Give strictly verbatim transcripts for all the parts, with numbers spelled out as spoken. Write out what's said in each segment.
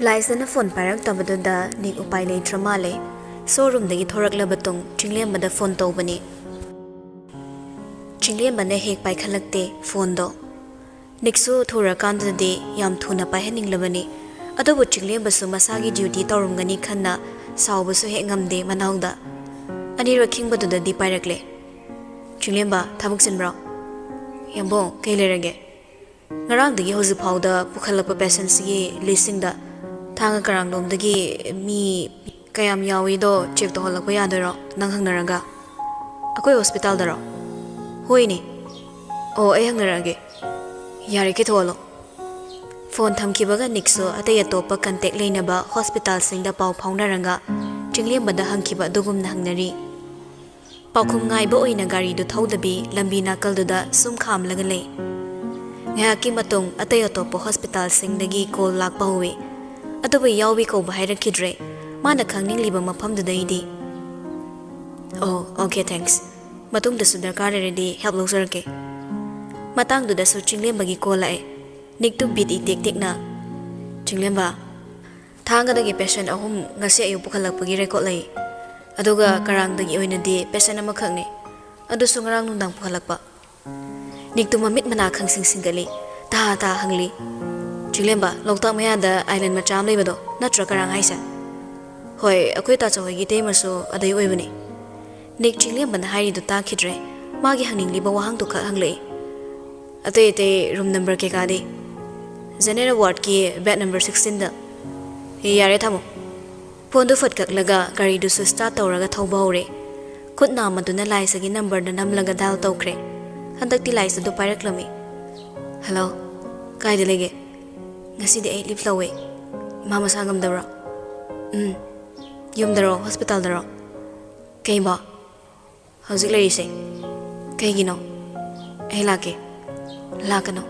ꯂꯥꯏꯁꯅ phone ꯄꯥꯏꯔꯛꯇꯕꯗꯨꯗ ꯅꯤꯛ ꯎꯄꯥꯏ ꯂꯩꯇ꯭ꯔ ꯃꯥꯜꯂꯦ꯫ ꯁꯣꯔꯨꯝꯗꯒꯤ ꯊꯣꯔꯛꯂꯕ ꯇꯨꯡ ꯆꯤꯡꯂꯦꯝꯕꯗ ꯐꯣꯟ ꯇꯧꯕꯅꯤ꯫ ꯆꯤꯡꯂꯦꯝꯕꯅ ꯍꯦꯛ ꯄꯥꯏꯈꯠꯂꯛꯇꯦ ꯐꯣꯟꯗꯣ꯫ ꯅꯤꯛꯁꯨ ꯊꯨꯔꯀꯥꯟꯗꯗꯤ ꯌꯥꯝ ꯊꯨꯅ ꯄꯥꯏꯍꯟꯅꯤꯡꯂꯕꯅꯤ꯫ ꯑꯗꯨꯕꯨ ꯆꯤꯡꯂꯦꯝꯕꯁꯨ ꯃꯁꯥꯒꯤ ꯗ꯭ꯌꯨꯇꯤ ꯇꯧꯔꯝꯒꯅꯤ ꯈꯟꯅ ꯁꯥꯎꯕꯁꯨ ꯍꯦꯛ ꯉꯝꯗꯦ ꯃꯅꯥꯎꯗ꯫ ꯑꯅꯤꯔꯛ ꯈꯤꯡꯕꯗꯨꯗꯗꯤ ꯄꯥꯏꯔꯛꯂꯦ꯫ "ꯆꯤꯡꯂꯦꯝꯕ, ꯊꯕꯛ ꯆꯤꯟꯕ꯭ꯔꯣ?" "ꯌꯥꯝꯕꯨꯡ, ꯀꯩ ꯂꯩꯔꯒꯦ?" "ꯉꯔꯥꯡꯗꯒꯤ ꯍꯧꯖꯤꯛ ꯐꯥꯎꯗ ꯄꯨꯈꯠꯂꯛꯄ ꯄꯦꯁꯦꯟꯁꯤꯒꯤ ꯂꯤꯁꯁꯤꯡꯗ ꯊꯥꯡꯒ ꯀꯔꯥꯡꯂꯣꯝꯗꯒꯤ ꯃꯤ ꯀꯌꯥꯝ ꯌꯥꯎꯏꯗꯣ ꯆꯦꯛ ꯇꯧꯍꯜꯂꯛꯄ ꯌꯥꯗꯣꯏꯔꯣ, ꯅꯪ ꯍꯪꯅꯔꯒ?" "ꯑꯩꯈꯣꯏ ꯍꯣꯁꯄꯤꯇꯥꯜꯗꯔꯣ?" "ꯍꯣꯏꯅꯦ꯫ ꯑꯣ, ꯑꯩ ꯍꯪꯅꯔꯛꯑꯒꯦ꯫ ꯌꯥꯔꯦ, ꯀꯦꯊꯣꯛꯍꯜꯂꯣ꯫" ꯐꯣꯟ ꯊꯝꯈꯤꯕꯒ ꯅꯤꯛꯁꯨ ꯑꯇꯩ ꯑꯇꯣꯞꯄ ꯀꯟꯇꯦꯛ ꯂꯩꯅꯕ ꯍꯣꯁꯄꯤꯇꯥꯜꯁꯤꯡꯗ ꯄꯥꯎ ꯐꯥꯎꯅꯔꯒ ꯆꯤꯡꯂꯦꯝꯕꯗ ꯍꯪꯈꯤꯕ ꯑꯗꯨꯒꯨꯝꯅ ꯍꯪꯅꯔꯤ꯫ ꯄꯥꯎꯈꯨꯝ ꯉꯥꯏꯕ ꯑꯣꯏꯅ ꯒꯥꯔꯤꯗꯨ ꯊꯧꯗꯕꯤ ꯂꯝꯕꯤ ꯅꯥꯀꯜꯗꯨꯗ ꯁꯨꯝ ꯈꯥꯝꯂꯒ ꯂꯩ꯫ ꯉꯥꯏꯍꯥꯛꯀꯤ ꯃꯇꯨꯡ ꯑꯇꯩ ꯑꯇꯣꯞꯄ ꯍꯣꯁꯄꯤꯇꯥꯜꯁꯤꯡꯗꯒꯤ ꯀꯣꯜ ꯂꯥꯛꯄ ꯍꯧꯏ꯫ ꯑꯗꯨꯕꯨ ꯌꯥꯎꯕꯤ ꯀꯧꯕ ꯍꯥꯏꯔꯛꯈꯤꯗ꯭ꯔꯦ꯫ ꯃꯥꯅ ꯈꯪꯅꯤꯡꯂꯤꯕ ꯃꯐꯝꯗꯨꯗꯩꯗꯤ꯫ "ꯑꯣ, ꯑꯣꯀꯦ, ꯊꯦꯡꯛꯁ꯫ ꯃꯇꯨꯡꯗꯁꯨ ꯗꯔꯀꯥꯔ ꯂꯩꯔꯗꯤ ꯍꯦꯜꯞ ꯂꯧꯖꯔꯛꯀꯦ꯫" ꯃꯇꯥꯡꯗꯨꯗꯁꯨ ꯆꯤꯡꯂꯦꯝꯕꯒꯤ ꯀꯣꯜ ꯂꯥꯛꯑꯦ꯫ ꯅꯤꯛꯇꯨ ꯕꯤꯠ ꯏꯇꯦꯛ ꯇꯦꯛꯅ, "ꯆꯤꯡꯂꯦꯝꯕ, ꯊꯥꯡꯒꯗꯒꯤ ꯄꯦꯁꯦꯟ ꯑꯍꯨꯝ ꯉꯁꯤ ꯑꯌꯨꯛ ꯄꯨꯈꯠꯂꯛꯄꯒꯤ ꯔꯦꯀꯣꯔꯠ ꯂꯩ꯫ ꯑꯗꯨꯒ ꯀꯔꯥꯡꯗꯒꯤ ꯑꯣꯏꯅꯗꯤ ꯄꯦꯁꯦꯟ ꯑꯃꯈꯛꯅꯤ꯫ ꯑꯗꯨꯁꯨ ꯉꯔꯥꯡ ꯅꯨꯡꯗꯥꯡ ꯄꯨꯈꯠꯂꯛꯄ꯫" ꯅꯤꯛꯇꯨ ꯃꯃꯤꯠ ꯃꯅꯥ ꯈꯪꯁꯤꯡ ꯁꯤꯡꯒꯠꯂꯤ꯫ ꯇꯥ ꯇꯥ ꯍꯪꯂꯤ, "ꯆꯤꯡꯂꯦꯝꯕ, ꯂꯣꯛꯇꯥꯛ ꯃꯌꯥꯗ ꯑꯥꯏꯂꯦꯟ ꯃꯆꯥ ꯑꯃ ꯂꯩꯕꯗꯣ ꯅꯠꯇ꯭ꯔꯣ ꯀꯔꯥꯡ ꯍꯥꯏꯁꯦ?" "ꯍꯣꯏ, ꯑꯩꯈꯣꯏ ꯇꯥꯆꯧ ꯍꯣꯏꯒꯤ ꯏꯇꯩꯃꯁꯨ ꯑꯗꯩ ꯑꯣꯏꯕꯅꯤ꯫" ꯅꯤꯛ ꯆꯤꯡꯂꯦꯝꯕꯅ ꯍꯥꯏꯔꯤꯗꯨ ꯇꯥꯈꯤꯗ꯭ꯔꯦ꯫ ꯃꯥꯒꯤ ꯍꯪꯅꯤꯡꯂꯤꯕ ꯋꯥꯍꯪꯗꯨ ꯈꯛ ꯍꯪꯂꯛꯏ꯫ "ꯑꯇꯩ ꯑꯇꯩ ꯔꯨꯝ ꯅꯝꯕꯔ ꯀꯩꯀꯥꯗꯤ?" "ꯖꯦꯅꯦꯔꯦꯜ ꯋꯥꯔꯗꯀꯤ ꯕꯦꯗ ꯅꯝꯕꯔ ꯁꯤꯛꯁꯇꯤꯟꯗ꯫" "ꯑꯦ, ꯌꯥꯔꯦ, ꯊꯝꯃꯣ꯫" ꯐꯣꯟꯗꯨ ꯐꯠ ꯀꯛꯂꯒ ꯒꯥꯔꯤꯗꯨꯁꯨ ꯁ꯭ꯇꯥꯔꯠ ꯇꯧꯔꯒ ꯊꯧꯕ ꯍꯧꯔꯦ꯫ ꯈꯨꯠ ꯅꯥꯝꯃꯗꯨꯅ ꯂꯥꯏꯁꯥꯒꯤ ꯅꯝꯕꯔꯗ ꯅꯝꯂꯒ ꯗꯥꯏꯜ ꯇꯧꯈ꯭ꯔꯦ꯫ ꯍꯟꯗꯛꯇꯤ ꯂꯥꯏꯁꯥꯗꯨ ꯄꯥꯏꯔꯛꯂꯝꯃꯤ꯫ "ꯍꯜꯂꯣ, ꯀꯥꯏꯗ ꯂꯩꯒꯦ?" "ꯉꯁꯤꯗꯤ ꯑꯩ ꯂꯤꯐ ꯂꯧꯋꯦ꯫ ꯏꯃꯥ ꯃꯁꯥ ꯉꯝꯗꯕ꯭ꯔꯣ?" "ꯎꯝ꯫ ꯌꯨꯝꯗꯔꯣ, ꯍꯣꯁꯄꯤꯇꯥꯜꯗꯔꯣ?" "ꯀꯩꯕꯣ?" "ꯍꯧꯖꯤꯛ ꯂꯩꯔꯤꯁꯦ꯫" "ꯀꯩꯒꯤꯅꯣ?" "ꯑꯩ ꯂꯥꯛꯀꯦ꯫" "ꯂꯥꯛꯀꯅꯨ꯫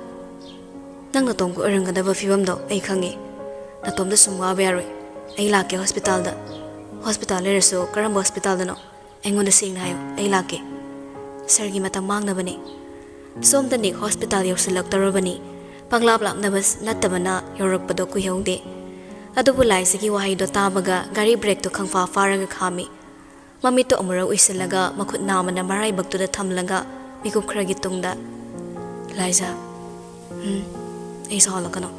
ꯅꯪ ꯅꯇꯣꯝꯒꯤ ꯑꯣꯏꯔꯝꯒꯗꯕ ꯐꯤꯕꯝꯗꯣ ꯑꯩ ꯈꯪꯉꯤ꯫ ꯅꯇꯣꯝꯗ ꯁꯨꯝ ꯋꯥꯕ ꯌꯥꯔꯣꯏ꯫ ꯑꯩ ꯂꯥꯛꯀꯦ ꯍꯣꯁꯄꯤꯇꯥꯜꯗ꯫ ꯍꯣꯁꯄꯤꯇꯥꯜ ꯂꯩꯔꯁꯨ ꯀꯔꯝꯕ ꯍꯣꯁꯄꯤꯇꯥꯜꯗꯅꯣ ꯑꯩꯉꯣꯟꯗ ꯁꯦꯡꯅ ꯍꯥꯏꯌꯨ, ꯑꯩ ꯂꯥꯛꯀꯦ꯫" ꯁꯥꯔꯒꯤ ꯃꯇꯝ ꯃꯥꯡꯅꯕꯅꯤ꯫ ꯁꯣꯝꯗ ꯅꯤꯛ ꯍꯣꯁꯄꯤꯇꯥꯜ ꯌꯧꯁꯤꯜꯂꯛꯇꯧꯔꯕꯅꯤ꯫ ꯄꯪꯂꯥꯞ ꯂꯥꯞꯅꯕ ꯅꯠꯇꯕꯅ ꯌꯧꯔꯛꯄꯗꯣ ꯀꯨꯏꯍꯧꯗꯦ꯫ ꯑꯗꯨꯕꯨ ꯂꯥꯏꯖꯒꯤ ꯋꯥꯍꯩꯗꯣ ꯇꯥꯕꯒ ꯒꯥꯔꯤ ꯕ꯭ꯔꯦꯛꯇꯣ ꯈꯪꯐꯥ ꯐꯥꯔꯒ ꯈꯥꯝꯃꯤ꯫ ꯃꯃꯤꯠꯇꯣ ꯑꯃꯨꯔꯛ ꯎꯏꯁꯤꯜꯂꯒ ꯃꯈꯨꯠ ꯅꯥꯝꯃꯅ ꯃꯔꯥꯏꯕꯛꯇꯨꯗ ꯊꯝꯂꯒ ꯃꯤꯀꯨꯞ ꯈꯔꯒꯤ ꯇꯨꯡꯗ, "ꯂꯥꯏꯖꯥ, ꯎꯝ, ꯑꯩ ꯁꯥꯎꯍꯜꯂꯛꯀꯅꯣ꯫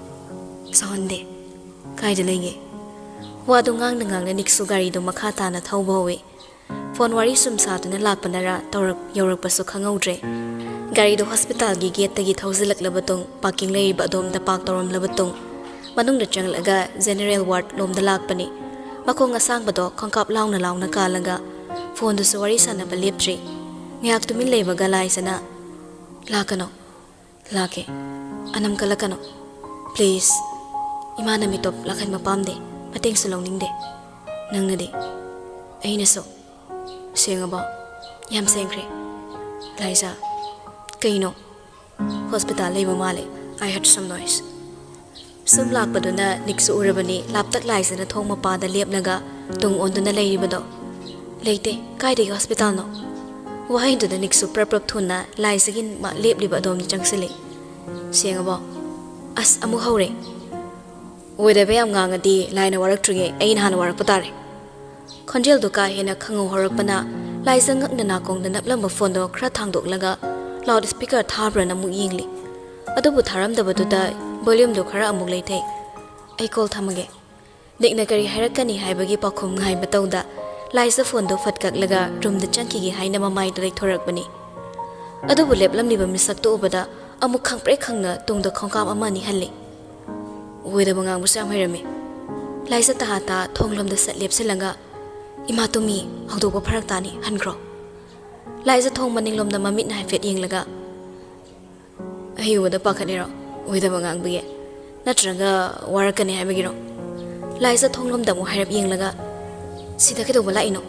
ꯁꯥꯎꯍꯟꯗꯦ꯫ ꯀꯥꯏꯗ ꯂꯩꯒꯦ?" ꯋꯥꯗꯨ ꯉꯥꯡꯅ ꯉꯥꯡꯅ ꯅꯤꯛꯁꯨ ꯒꯥꯔꯤꯗꯨ ꯃꯈꯥ ꯇꯥꯅ ꯊꯧꯕ ꯍꯧꯏ꯫ ꯐꯣꯟ ꯋꯥꯔꯤ ꯁꯨꯝ ꯁꯥꯗꯨꯅ ꯂꯥꯛꯄꯅꯔꯥ ꯇꯧꯔꯛ-, ꯌꯧꯔꯛꯄꯁꯨ ꯈꯪꯍꯧꯗ꯭ꯔꯦ꯫ ꯒꯥꯔꯤꯗꯨ ꯍꯣꯁꯄꯤꯇꯥꯜꯒꯤ ꯒꯦꯠꯇꯒꯤ ꯊꯧꯖꯤꯜꯂꯛꯂꯕ ꯇꯨꯡ, ꯄꯥꯔꯀꯤꯡ ꯂꯩꯔꯤꯕ ꯑꯗꯣꯝꯗ ꯄꯥꯔꯛ ꯇꯧꯔꯝꯂꯕ ꯇꯨꯡ, ꯃꯅꯨꯡꯗ ꯆꯪꯂꯛꯂꯒ ꯖꯦꯅꯦꯔꯦꯜ ꯋꯥꯔꯗ ꯂꯣꯝꯗ ꯂꯥꯛꯄꯅꯤ꯫ ꯃꯈꯣꯡ ꯑꯁꯥꯡꯕꯗꯣ ꯈꯣꯡꯀꯥꯞ ꯂꯥꯎꯅ ꯂꯥꯎꯅ ꯀꯥꯜꯂꯒ ꯐꯣꯟꯗꯨꯁꯨ ꯋꯥꯔꯤ ꯁꯥꯟꯅꯕ ꯂꯦꯞꯇ꯭ꯔꯤ꯫ ꯉꯥꯏꯍꯥꯛ ꯇꯨꯃꯤꯟ ꯂꯩꯕꯒ ꯂꯥꯏꯖꯅ, "ꯂꯥꯛꯀꯅꯣ, ꯂꯥꯛꯀꯦ꯫ ꯑꯅꯝ ꯀꯜꯂꯛꯀꯅꯣ꯫ ꯄ꯭ꯂꯤꯖ꯫ ꯏꯃꯥꯅ ꯃꯤꯇꯣꯞ ꯂꯥꯛꯍꯟꯕ ꯄꯥꯝꯗꯦ꯫ ꯃꯇꯦꯡꯁꯨ ꯂꯧꯅꯤꯡꯗꯦ꯫ ꯅꯪꯅꯗꯤ?" ꯑꯩꯅꯁꯨ, "ꯁꯦꯡꯉꯕꯣ?" "ꯌꯥꯝ ꯁꯦꯡꯈ꯭ꯔꯦ꯫" "ꯂꯥꯏꯖꯥ, ꯀꯩꯅꯣ?" "ꯍꯣꯁꯄꯤꯇꯥꯜ ꯂꯩꯕ ꯃꯥꯜꯂꯦ꯫ I heard some noise꯫" ꯁꯨꯝ ꯂꯥꯛꯄꯗꯨꯅ ꯅꯤꯛꯁꯨ ꯎꯔꯕꯅꯤ, ꯂꯥꯞꯇꯛ ꯂꯥꯏꯖꯅ ꯊꯣꯡ ꯃꯄꯥꯗ ꯂꯦꯞꯂꯒ ꯇꯨꯡ ꯑꯣꯟꯗꯨꯅ ꯂꯩꯔꯤꯕꯗꯣ꯫ "ꯂꯩꯇꯦ, ꯀꯥꯏꯗꯒꯤ ꯍꯣꯁꯄꯤꯇꯥꯜꯅꯣ?" ꯋꯥꯍꯩꯗꯨꯗ ꯅꯤꯛꯁꯨ ꯄ꯭ꯔꯞ ꯄ꯭ꯔꯞ ꯊꯨꯅ ꯂꯥꯏꯖꯒꯤ ꯃ-, ꯂꯦꯞꯂꯤꯕ ꯑꯗꯣꯝꯗ ꯆꯪꯁꯤꯜꯂꯤ꯫ "ꯁꯦꯡꯉꯕꯣ?" "ꯑꯁ, ꯑꯃꯨꯛ ꯍꯧꯔꯦ꯫ ꯑꯣꯏꯗꯕ ꯌꯥꯝ ꯉꯥꯡꯉꯗꯤ ꯂꯥꯏꯅ ꯋꯥꯔꯛꯇ꯭ꯔꯤꯉꯩ ꯑꯩꯅ ꯍꯥꯟꯅ ꯋꯥꯔꯛꯄ ꯇꯥꯔꯦ꯫" ꯈꯣꯟꯖꯦꯜꯗꯨ ꯀꯥ ꯍꯦꯟꯅ ꯈꯪꯍꯧꯍꯧꯔꯛꯄꯅ ꯂꯥꯏꯖ ꯉꯛꯅ ꯅꯥꯀꯣꯡꯗ ꯅꯞꯂꯝꯕ ꯐꯣꯟꯗꯣ ꯈꯔ ꯊꯥꯡꯗꯣꯛꯂꯒ ꯂꯥꯎꯗ ꯁ꯭ꯄꯤꯀꯔ ꯊꯥꯕ꯭ꯔꯅ ꯑꯃꯨꯛ ꯌꯦꯡꯂꯤ꯫ ꯑꯗꯨꯕꯨ ꯊꯥꯔꯝꯗꯕꯗꯨꯗ ꯚꯣꯂ꯭ꯌꯨꯝꯗꯨ ꯈꯔ ꯑꯃꯨꯛ ꯂꯩꯊꯩ꯫ "ꯑꯩ ꯀꯣꯜ ꯊꯝꯃꯒꯦ꯫" ꯅꯤꯛꯅ ꯀꯔꯤ ꯍꯥꯏꯔꯛꯀꯅꯤ ꯍꯥꯏꯕꯒꯤ ꯄꯥꯎꯈꯨꯝ ꯉꯥꯏꯕ ꯇꯧꯗ ꯂꯥꯏꯖ ꯐꯣꯟꯗꯨ ꯐꯠ ꯀꯛꯂꯒ ꯔꯨꯝꯗ ꯆꯪꯈꯤꯒꯦ ꯍꯥꯏꯅ ꯃꯃꯥꯏꯗ ꯂꯩꯊꯣꯔꯛꯄꯅꯤ꯫ ꯑꯗꯨꯕꯨ ꯂꯦꯞꯂꯝꯂꯤꯕ ꯃꯤꯁꯛꯇꯨ ꯎꯕꯗ ꯑꯃꯨꯛ ꯈꯪꯄ꯭ꯔꯦꯛ ꯈꯪꯅ ꯇꯨꯡꯗ ꯈꯣꯡꯀꯥꯞ ꯑꯃ ꯑꯅꯤ ꯍꯜꯂꯤ꯫ ꯑꯣꯏꯗꯕ ꯉꯥꯡꯕꯁꯨ ꯌꯥꯝ ꯍꯩꯔꯝꯃꯤ꯫ ꯂꯥꯏꯖ ꯇꯍꯥ ꯇꯥ ꯊꯣꯡꯂꯣꯝꯗ ꯁꯠ ꯂꯦꯞꯁꯤꯜꯂꯒ, "ꯏꯃꯥ ꯇꯨꯝꯃꯤ, ꯍꯧꯗꯣꯛꯄ ꯐꯔꯛ ꯇꯥꯅꯤ, ꯍꯟꯈ꯭ꯔꯣ꯫" ꯂꯥꯏꯖ ꯊꯣꯡ ꯃꯅꯤꯡꯂꯣꯝꯗ ꯃꯃꯤꯠꯅ ꯍꯥꯏꯐꯦꯠ ꯌꯦꯡꯂꯒ, "ꯑꯩ ꯎꯕꯗ ꯄꯥꯈꯠꯂꯤꯔꯣ? ꯑꯣꯏꯗꯕ ꯉꯥꯡꯕꯒꯤ? ꯅꯠꯇ꯭ꯔꯒ ꯋꯥꯔꯛꯀꯅꯤ ꯍꯥꯏꯕꯒꯤꯔꯣ? ꯂꯥꯏꯖ ꯊꯣꯡꯂꯣꯝꯗ ꯑꯃꯨꯛ ꯍꯥꯏꯔꯞ ꯌꯦꯡꯂꯒ, "ꯁꯤꯗ ꯀꯩꯗꯧꯕ ꯂꯥꯛꯏꯅꯣ?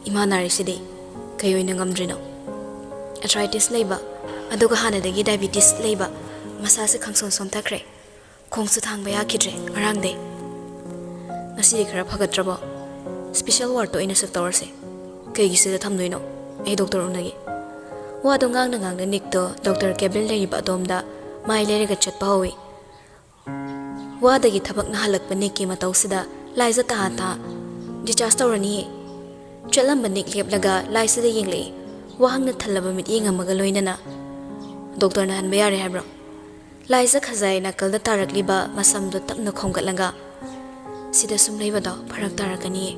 ꯏꯃꯥ ꯅꯥꯔꯤꯁꯤꯗꯤ꯫ ꯀꯩ ꯑꯣꯏꯅ ꯉꯝꯗ꯭ꯔꯤꯅꯣ?" "ꯑꯦꯊ꯭ꯔꯥꯏꯇꯤꯁ ꯂꯩꯕ, ꯑꯗꯨꯒ ꯍꯥꯟꯅꯗꯒꯤ ꯗꯥꯏꯕꯤꯇꯤꯁ ꯂꯩꯕ꯫ ꯃꯁꯥꯁꯦ ꯈꯪꯁꯣꯟ ꯁꯣꯟꯊꯈ꯭ꯔꯦ꯫ ꯈꯣꯡꯁꯨ ꯊꯥꯡꯕ ꯌꯥꯈꯤꯗ꯭ꯔꯦ ꯉꯔꯥꯡꯗꯩ꯫" "ꯉꯁꯤꯗꯤ ꯈꯔ ꯐꯒꯠꯇ꯭ꯔꯕꯣ? ꯁ꯭ꯄꯤꯁꯦꯜ ꯋꯥꯔꯗꯇ ꯑꯣꯏꯅ ꯁꯤꯐ ꯇꯧꯔꯁꯦ꯫ ꯀꯩꯒꯤ ꯁꯤꯗ ꯊꯝꯗꯣꯏꯅꯣ? ꯑꯩ ꯗꯣꯛꯇꯔ ꯎꯅꯒꯦ꯫" ꯋꯥꯗꯣ ꯉꯥꯡꯅ ꯉꯥꯡꯅ ꯅꯤꯛꯇꯣ ꯗꯣꯛꯇꯔ ꯀꯦꯕꯤꯟ ꯂꯩꯔꯤꯕ ꯑꯗꯣꯝꯗ ꯃꯥꯏ ꯂꯩꯔꯒ ꯆꯠꯄ ꯍꯧꯏ꯫ ꯋꯥꯗꯒꯤ ꯊꯕꯛꯅ ꯍꯜꯂꯛꯄ ꯅꯤꯛꯀꯤ ꯃꯇꯧꯁꯤꯗ ꯂꯥꯏꯖ ꯇꯍꯥ ꯇꯍꯥ discharge ꯇꯧꯔꯅꯤꯌꯦ꯫ ꯆꯠꯂꯝꯕ ꯅꯤꯛ ꯂꯦꯞꯂꯒ ꯂꯥꯏꯖꯗ ꯌꯦꯡꯂꯛꯏ꯫ ꯋꯥꯍꯪꯅ ꯊꯜꯂꯕ ꯃꯤꯠꯌꯦꯡ ꯑꯃꯒ ꯂꯣꯏꯅꯅ꯫ "ꯗꯣꯛꯇꯔꯅ ꯍꯟꯕ ꯌꯥꯔꯦ ꯍꯥꯏꯕ꯭ꯔꯣ?" ꯂꯥꯏꯖ ꯈꯖꯥꯏ ꯅꯥꯀꯜꯗ ꯇꯥꯔꯛꯂꯤꯕ ꯃꯁꯝꯗꯨ ꯇꯞꯅ ꯈꯣꯝꯒꯠꯂꯒ, "ꯁꯤꯗ ꯁꯨꯝ ꯂꯩꯕꯗꯣ ꯐꯔꯛ ꯇꯥꯔꯛꯀꯅꯤꯌꯦ꯫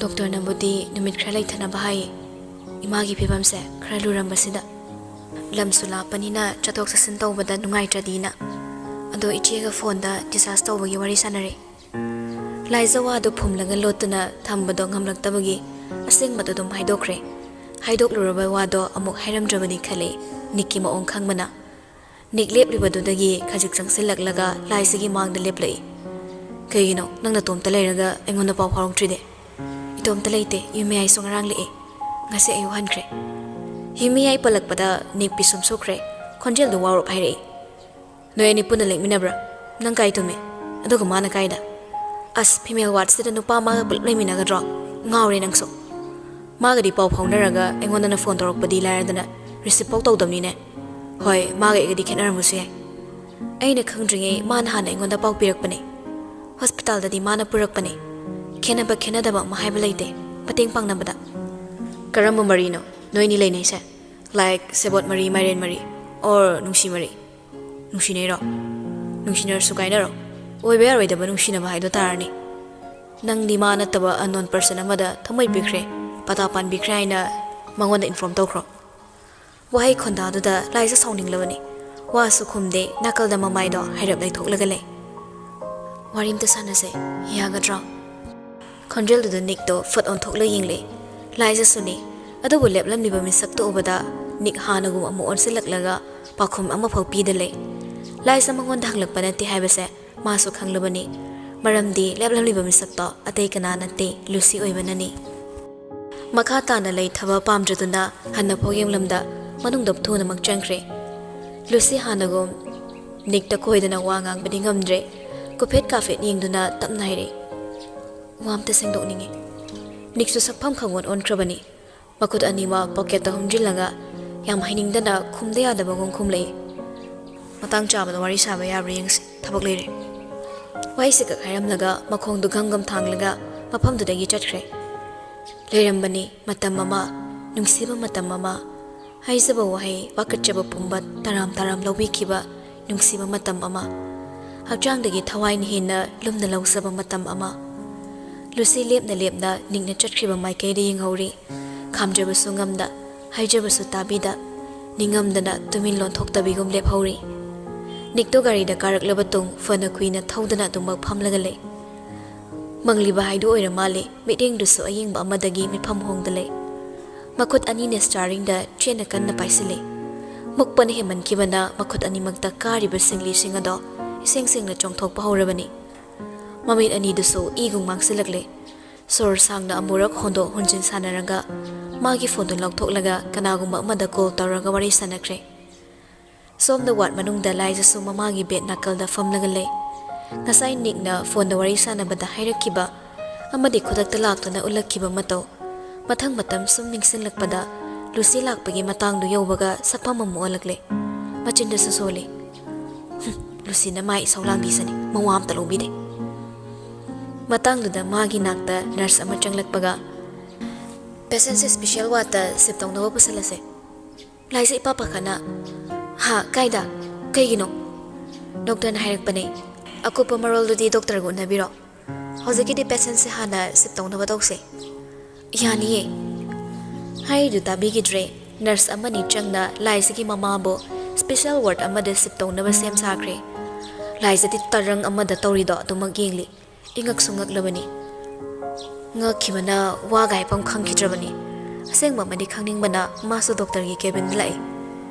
ꯗꯣꯛꯇꯔꯅꯕꯨꯗꯤ ꯅꯨꯃꯤꯠ ꯈꯔ ꯂꯩꯊꯅꯕ ꯍꯥꯏꯌꯦ꯫ ꯏꯃꯥꯒꯤ ꯐꯤꯕꯝꯁꯦ ꯈꯔ ꯂꯨꯔꯝꯕꯁꯤꯗ꯫ ꯂꯝꯁꯨ ꯂꯥꯞꯄꯅꯤꯅ ꯆꯠꯊꯣꯛ ꯆꯠꯁꯤꯟ ꯇꯧꯕꯗ ꯅꯨꯡꯉꯥꯏꯇ꯭ꯔꯗꯤꯅ꯫ ꯑꯗꯣ ꯏꯆꯦꯒ ꯐꯣꯟꯗ discharge ꯇꯧꯕꯒꯤ ꯋꯥꯔꯤ ꯁꯥꯟꯅꯔꯦ꯫" ꯂꯥꯏꯖ ꯋꯥꯗꯨ ꯐꯨꯝꯂꯒ ꯂꯣꯠꯇꯨꯅ ꯊꯝꯕꯗꯣ ꯉꯝꯂꯛꯇꯕꯒꯤ ꯑꯁꯦꯡꯕꯗꯣ ꯑꯗꯨꯝ ꯍꯥꯏꯗꯣꯛꯈ꯭ꯔꯦ꯫ ꯍꯥꯏꯗꯣꯛꯂꯨꯔꯕ ꯋꯥꯗꯣ ꯑꯃꯨꯛ ꯍꯥꯏꯔꯝꯗ꯭ꯔꯕꯗꯤ ꯈꯜꯂꯦ ꯅꯤꯛꯀꯤ ꯃꯑꯣꯡ ꯈꯪꯕꯅ꯫ ꯅꯤꯛ ꯂꯦꯞꯂꯤꯕꯗꯨꯗꯒꯤ ꯈꯖꯤꯛ ꯆꯪꯁꯤꯜꯂꯛꯂꯒ ꯂꯥꯏꯖꯒꯤ ꯃꯥꯡꯗ ꯂꯦꯞꯂꯛꯏ꯫ "ꯀꯩꯒꯤꯅꯣ ꯅꯪ ꯅꯇꯣꯝꯇ ꯂꯩꯔꯒ ꯑꯩꯉꯣꯟꯗ ꯄꯥꯎ ꯐꯥꯎꯔꯛꯇ꯭ꯔꯤꯗꯤ?" "ꯏꯇꯣꯝꯇ ꯂꯩꯇꯦ, ꯌꯨꯝꯃꯤꯌꯥꯏꯁꯨ ꯉꯔꯥꯡ ꯂꯦꯛꯑꯦ꯫ ꯉꯁꯤ ꯑꯌꯨꯛ ꯍꯟꯈ꯭ꯔꯦ꯫" ꯌꯨꯝꯃꯤꯌꯥꯏ ꯄꯜꯂꯛꯄꯗ ꯅꯤꯛ ꯄꯤꯁꯨꯝ ꯁꯨꯈ꯭ꯔꯦ꯫ ꯈꯣꯟꯖꯦꯜꯗꯨ ꯋꯥꯎꯔꯞ ꯍꯥꯏꯔꯛꯏ꯫ "ꯅꯣꯏ ꯑꯅꯤ ꯄꯨꯟꯅ ꯂꯦꯛꯃꯤꯟꯅꯕ꯭ꯔꯥ? ꯅꯪ ꯀꯥꯏ ꯇꯨꯝꯃꯤ? ꯑꯗꯨꯒ ꯃꯥꯅ ꯀꯥꯏꯗ?" "ꯑꯁ, female wardꯁꯤꯗ ꯅꯨꯄꯥ ꯑꯃꯒ ꯄꯨꯂꯞ ꯂꯩꯃꯤꯟꯅꯒꯗ꯭ꯔꯣ? ꯉꯥꯎꯔꯦ ꯅꯪꯁꯨ꯫ ꯃꯥꯒꯗꯤ ꯄꯥꯎ ꯐꯥꯎꯅꯔꯒ ꯑꯩꯉꯣꯟꯗꯅ ꯐꯣꯟ ꯇꯧꯔꯛꯄꯗꯤ ꯂꯥꯏꯔꯗꯅ receive ꯐꯥꯎ ꯇꯧꯗꯕꯅꯤꯅꯦ꯫ ꯍꯣꯏ, ꯃꯥꯒ ꯑꯩꯒꯗꯤ ꯈꯦꯠꯅꯔꯝꯕꯁꯨ ꯌꯥꯏ꯫ ꯑꯩꯅ ꯈꯪꯗ꯭ꯔꯤꯉꯩ ꯃꯥꯅ ꯍꯥꯟꯅ ꯑꯩꯉꯣꯟꯗ ꯄꯥꯎ ꯄꯤꯔꯛꯄꯅꯦ꯫ ꯍꯣꯁꯄꯤꯇꯥꯜꯗꯗꯤ ꯃꯥꯅ ꯄꯨꯔꯛꯄꯅꯦ꯫ ꯈꯦꯠꯅꯕ ꯈꯦꯠꯅꯗꯕ ꯑꯃ ꯍꯥꯏꯕ ꯂꯩꯇꯦ꯫ ꯃꯇꯦꯡ ꯄꯥꯡꯅꯕꯗ꯫" "ꯀꯔꯝꯕ ꯃꯔꯤꯅꯣ ꯅꯣꯏꯅꯤ ꯂꯩꯅꯩꯁꯦ? Like ꯁꯦꯕꯣꯠ ꯃꯔꯤ, ꯃꯥꯏꯔꯦꯟ ꯃꯔꯤ, or ꯅꯨꯡꯁꯤ ꯃꯔꯤ?" "ꯅꯨꯡꯁꯤꯅꯩꯔꯣ? ꯅꯨꯡꯁꯤꯅꯔꯁꯨ ꯀꯥꯏꯅꯔꯣ꯫ ꯑꯣꯏꯕ ꯌꯥꯔꯣꯏꯗꯕ ꯅꯨꯡꯁꯤꯅꯕ ꯍꯥꯏꯗꯣ ꯇꯥꯔꯅꯤ꯫ ꯅꯪꯗꯤ ꯃꯥ ꯅꯠꯇꯕ unknown person ꯑꯃꯗ ꯊꯃꯣꯏ ꯄꯤꯈ꯭ꯔꯦ, ꯄꯇꯥ ꯄꯥꯟꯕꯤꯈ꯭ꯔꯦ ꯍꯥꯏꯅ ꯃꯉꯣꯟꯗ inform ꯇꯧꯈ꯭ꯔꯣ꯫" ꯋꯥꯍꯩ ꯈꯣꯟꯗꯥꯗꯨꯗ ꯂꯥꯏꯖ ꯁꯥꯎꯅꯤꯡꯂꯕꯅꯤ꯫ ꯋꯥꯁꯨ ꯈꯨꯝꯗꯦ, ꯅꯥꯀꯜꯗ ꯃꯃꯥꯏꯗꯣ ꯍꯥꯏꯔꯞ ꯂꯩꯊꯣꯛꯂꯒ ꯂꯩ꯫ "ꯋꯥꯔꯤ ꯑꯝꯇ ꯁꯥꯟꯅꯁꯦ, ꯌꯥꯒꯗ꯭ꯔꯣ?" ꯈꯣꯟꯖꯦꯜꯗꯨꯗ ꯅꯤꯛꯇꯣ ꯐꯠ ꯑꯣꯟꯊꯣꯛꯂ ꯌꯦꯡꯂꯦ꯫ ꯂꯥꯏꯖꯁꯨꯅꯤ꯫ ꯑꯗꯨꯕꯨ ꯂꯦꯞꯂꯝꯂꯤꯕ ꯃꯤꯁꯛꯇꯨ ꯎꯕꯗ ꯅꯤꯛ ꯍꯥꯟꯅꯒꯨꯝ ꯑꯃꯨꯛ ꯑꯣꯟꯁꯤꯜꯂꯛꯂꯒ ꯄꯥꯎꯈꯨꯝ ꯑꯃꯐꯥꯎ ꯄꯤꯗ ꯂꯩ꯫ ꯂꯥꯏꯖ ꯃꯉꯣꯟꯗ ꯍꯪꯂꯛꯄ ꯅꯠꯇꯦ ꯍꯥꯏꯕꯁꯦ ꯃꯥꯁꯨ ꯈꯪꯂꯕꯅꯤ꯫ ꯃꯔꯝꯗꯤ ꯂꯦꯞꯂꯝꯂꯤꯕ ꯃꯤꯁꯛꯇꯣ ꯑꯇꯩ ꯀꯅꯥ ꯅꯠꯇꯦ, ꯂꯨꯁꯤ ꯑꯣꯏꯕꯅꯅꯤ꯫ ꯃꯈꯥ ꯇꯥꯅ ꯂꯩꯊꯕ ꯄꯥꯝꯗ꯭ꯔꯗꯨꯅ ꯍꯟꯅ ꯐꯥꯎ ꯌꯦꯡꯂꯝꯗ ꯃꯅꯨꯡꯗ ꯊꯨꯅꯃꯛ ꯆꯪꯈ꯭ꯔꯦ꯫ ꯂꯨꯁꯤ ꯍꯥꯟꯅꯒꯨꯝ ꯅꯤꯛꯇ ꯀꯣꯏꯗꯅ ꯋꯥ ꯉꯥꯡꯕꯗꯤ ꯉꯝꯗ꯭ꯔꯦ꯫ ꯀꯨꯐꯦꯠ ꯀꯥꯐꯦꯠ ꯌꯦꯡꯗꯨꯅ ꯇꯞꯅ ꯍꯥꯏꯔꯛꯏ, "ꯋꯥ ꯑꯝꯇ ꯁꯦꯡꯗꯣꯛꯅꯤꯡꯉꯤ꯫" ꯅꯤꯛꯁꯨ ꯁꯛꯐꯝ ꯈꯪꯑꯣꯟ ꯑꯣꯟꯈ꯭ꯔꯕꯅꯤ꯫ ꯃꯈꯨꯠ ꯑꯅꯤꯃꯛ ꯄꯣꯀꯦꯠꯇ ꯍꯨꯝꯖꯤꯜꯂꯒ ꯌꯥꯝ ꯍꯩꯅꯤꯡꯗꯅ ꯈꯨꯝꯗ ꯌꯥꯗꯕꯒꯨꯝ ꯈꯨꯝꯂꯛꯏ꯫ "ꯃꯇꯥꯡ ꯆꯥꯕꯗ ꯋꯥꯔꯤ ꯁꯥꯕ ꯌꯥꯕ꯭ꯔꯥ ꯌꯦꯡꯁꯤ, ꯊꯕꯛ ꯂꯩꯔꯦ꯫" ꯋꯥꯍꯩꯁꯤ ꯈꯛ ꯍꯥꯏꯔꯝꯂꯒ ꯃꯈꯣꯡꯗꯨ ꯒꯝ ꯒꯝ ꯊꯥꯡꯂꯒ ꯃꯐꯝꯗꯨꯗꯒꯤ ꯆꯠꯈ꯭ꯔꯦ꯫ ꯂꯩꯔꯝꯕꯅꯤ ꯃꯇꯝ ꯑꯃ, ꯅꯨꯡꯁꯤꯕ ꯃꯇꯝ ꯑꯃ, ꯍꯥꯏꯖꯕ ꯋꯥꯍꯩ ꯋꯥꯀꯠꯆꯕ ꯄꯨꯝꯕ ꯇꯔꯥꯝ ꯇꯔꯥꯝ ꯂꯧꯕꯤꯈꯤꯕ ꯅꯨꯡꯁꯤꯕ ꯃꯇꯝ ꯑꯃ, ꯍꯛꯆꯥꯡꯗꯒꯤ ꯊꯋꯥꯏꯅ ꯍꯦꯟꯅ ꯂꯨꯝꯅ ꯂꯧꯖꯕ ꯃꯇꯝ ꯑꯃ꯫ ꯂꯨꯁꯤ ꯂꯦꯞꯅ ꯂꯦꯞꯅ ꯅꯤꯛꯅ ꯆꯠꯈ꯭ꯔꯤꯕ ꯃꯥꯏꯀꯩꯗ ꯌꯦꯡꯍꯧꯔꯤ꯫ ꯈꯥꯝꯖꯕꯁꯨ ꯉꯝꯗ, ꯍꯥꯏꯖꯕꯁꯨ ꯇꯥꯕꯤꯗ, ꯅꯤꯡꯉꯝꯗꯅ ꯇꯨꯃꯤꯟ ꯂꯣꯟꯊꯣꯛꯇꯕꯤꯒꯨꯝ ꯂꯦꯞꯍꯧꯔꯤ꯫ ꯅꯤꯛꯇꯣ ꯒꯥꯔꯤꯗ ꯀꯥꯔꯛꯂꯕ ꯇꯨꯡ ꯐꯅ ꯀꯨꯏꯅ ꯊꯧꯗꯅ ꯑꯗꯨꯃꯛ ꯐꯝꯂꯒ ꯂꯩ꯫ ꯃꯪꯂꯤꯕ ꯍꯥꯏꯗꯨ ꯑꯣꯏꯔ ꯃꯥꯜꯂꯦ, ꯃꯤꯠꯌꯦꯡꯗꯨꯁꯨ ꯑꯌꯦꯡꯕ ꯑꯃꯗꯒꯤ ꯃꯤꯠꯐꯝ ꯍꯣꯡꯗ ꯂꯩ꯫ ꯃꯈꯨꯠ ꯑꯅꯤꯅ ꯁ꯭ꯇꯤꯌꯥꯔꯤꯡꯗ ꯆꯦꯠꯅ ꯀꯟꯅ ꯄꯥꯏꯁꯤꯜꯂꯤ꯫ ꯃꯨꯛꯄꯅ ꯍꯦꯟꯃꯟꯈꯤꯕꯅ ꯃꯈꯨꯠ ꯑꯅꯤꯃꯛꯇ ꯀꯥꯔꯤꯕ ꯁꯤꯡꯂꯤꯁꯤꯡ ꯑꯗꯣ ꯏꯁꯦꯡ ꯁꯦꯡꯅ ꯆꯣꯡꯊꯣꯛꯄ ꯍꯧꯔꯕꯅꯤ꯫ ꯃꯃꯤꯠ ꯑꯅꯤꯗꯨꯁꯨ ꯏꯒꯨꯝ ꯃꯥꯡꯁꯤꯜꯂꯛꯂꯦ꯫ ꯁꯣꯔ ꯁꯥꯡꯅ ꯑꯃꯨꯔꯛ ꯍꯣꯟꯗꯣꯛ ꯍꯣꯟꯖꯤꯟ ꯁꯥꯟꯅꯔꯒ ꯃꯥꯒꯤ ꯐꯣꯟꯗꯨ ꯂꯧꯊꯣꯛꯂꯒ ꯀꯅꯥꯒꯨꯝꯕ ꯑꯃꯗ ꯀꯣꯜ ꯇꯧꯔꯒ ꯋꯥꯔꯤ ꯁꯥꯟꯅꯈ꯭ꯔꯦ꯫ ꯁꯣꯝꯗ ꯋꯥꯔꯗ ꯃꯅꯨꯡꯗ ꯂꯥꯏꯖꯁꯨ ꯃꯃꯥꯒꯤ ꯕꯦꯗ ꯅꯥꯀꯜꯗ ꯐꯝꯂꯒ ꯂꯩ꯫ ꯉꯁꯥꯏ ꯅꯤꯛꯅ ꯐꯣꯟꯗ ꯋꯥꯔꯤ ꯁꯥꯟꯅꯕꯗ ꯍꯥꯏꯔꯛꯈꯤꯕ ꯑꯃꯗꯤ ꯈꯨꯗꯛꯇ ꯂꯥꯛꯇꯨꯅ ꯎꯠꯂꯛꯈꯤꯕ ꯃꯇꯧ, ꯃꯊꯪ ꯃꯇꯝ ꯁꯨꯝ ꯅꯤꯡꯁꯤꯡꯂꯛꯄꯗ ꯂꯨꯁꯤ ꯂꯥꯛꯄꯒꯤ ꯃꯇꯥꯡꯗꯨ ꯌꯧꯕꯒ ꯁꯛꯐꯝ ꯑꯃ ꯑꯣꯜꯂꯛꯂꯦ꯫ ꯃꯆꯤꯟꯗꯁꯨ ꯁꯣꯜꯂꯤ꯫ "ꯍꯨꯝ, ꯂꯨꯁꯤꯅ ꯃꯥꯏ ꯏꯁꯧ ꯂꯥꯡꯕꯤꯁꯅꯤ, ꯃꯋꯥ ꯑꯝꯇ ꯂꯧꯕꯤꯗꯦ"꯫ ꯃꯇꯥꯡꯗꯨꯗ ꯃꯥꯒꯤ ꯅꯥꯛꯇ ꯅꯔꯁ ꯑꯃ ꯆꯪꯂꯛꯄꯒ, "ꯄꯦꯁꯦꯟꯁꯦ ꯁ꯭ꯄꯤꯁꯦꯜ ꯋꯥꯔꯗꯇ ꯁꯤꯞ ꯇꯧꯅꯕ ꯄꯨꯁꯜꯂꯁꯦ"꯫ ꯂꯥꯏꯖ ꯏꯄꯥ ꯄꯥꯈꯠꯅ, "ꯍꯥ, ꯀꯥꯏꯗ? ꯀꯩꯒꯤꯅꯣ?" "ꯗꯣꯛꯇꯔꯅ ꯍꯥꯏꯔꯛꯄꯅꯦ꯫ ꯑꯀꯨꯞꯄ ꯃꯔꯣꯜꯗꯨꯗꯤ ꯗꯣꯛꯇꯔꯒ ꯎꯅꯕꯤꯔꯣ꯫ ꯍꯧꯖꯤꯛꯀꯤꯗꯤ ꯄꯦꯁꯦꯟꯁꯦ ꯍꯥꯟꯅ ꯁꯤꯞ ꯇꯧꯅꯕ ꯇꯧꯁꯦ"꯫ "ꯌꯥꯅꯤꯌꯦ"꯫ ꯍꯥꯏꯔꯤꯗꯨ ꯇꯥꯕꯤꯈꯤꯗ꯭ꯔꯦ꯫ ꯅꯔꯁ ꯑꯃꯅꯤ ꯆꯪꯅ ꯂꯥꯏꯖꯒꯤ ꯃꯃꯥꯕꯨ ꯁ꯭ꯄꯤꯁꯦꯜ ꯋꯥꯔꯗ ꯑꯃꯗ ꯁꯤꯞ ꯇꯧꯅꯕ ꯁꯦꯝ ꯁꯥꯈ꯭ꯔꯦ꯫ ꯂꯥꯏꯖꯗꯤ ꯇꯔꯪ ꯑꯃꯗ ꯇꯧꯔꯤꯗꯣ ꯑꯗꯨꯃꯛ ꯌꯦꯡꯂꯤ꯫ ꯏꯉꯛꯁꯨ ꯉꯛꯂꯕꯅꯤ꯫ ꯉꯛꯈꯤꯕꯅ ꯋꯥꯒ ꯍꯥꯏꯐꯝ ꯈꯪꯈꯤꯗ꯭ꯔꯕꯅꯤ꯫ ꯑꯁꯦꯡꯕ ꯑꯃꯗꯤ ꯈꯪꯅꯤꯡꯕꯅ ꯃꯥꯁꯨ ꯗꯣꯛꯇꯔꯒꯤ ꯀꯦꯕꯤꯟꯗ ꯂꯥꯛꯏ꯫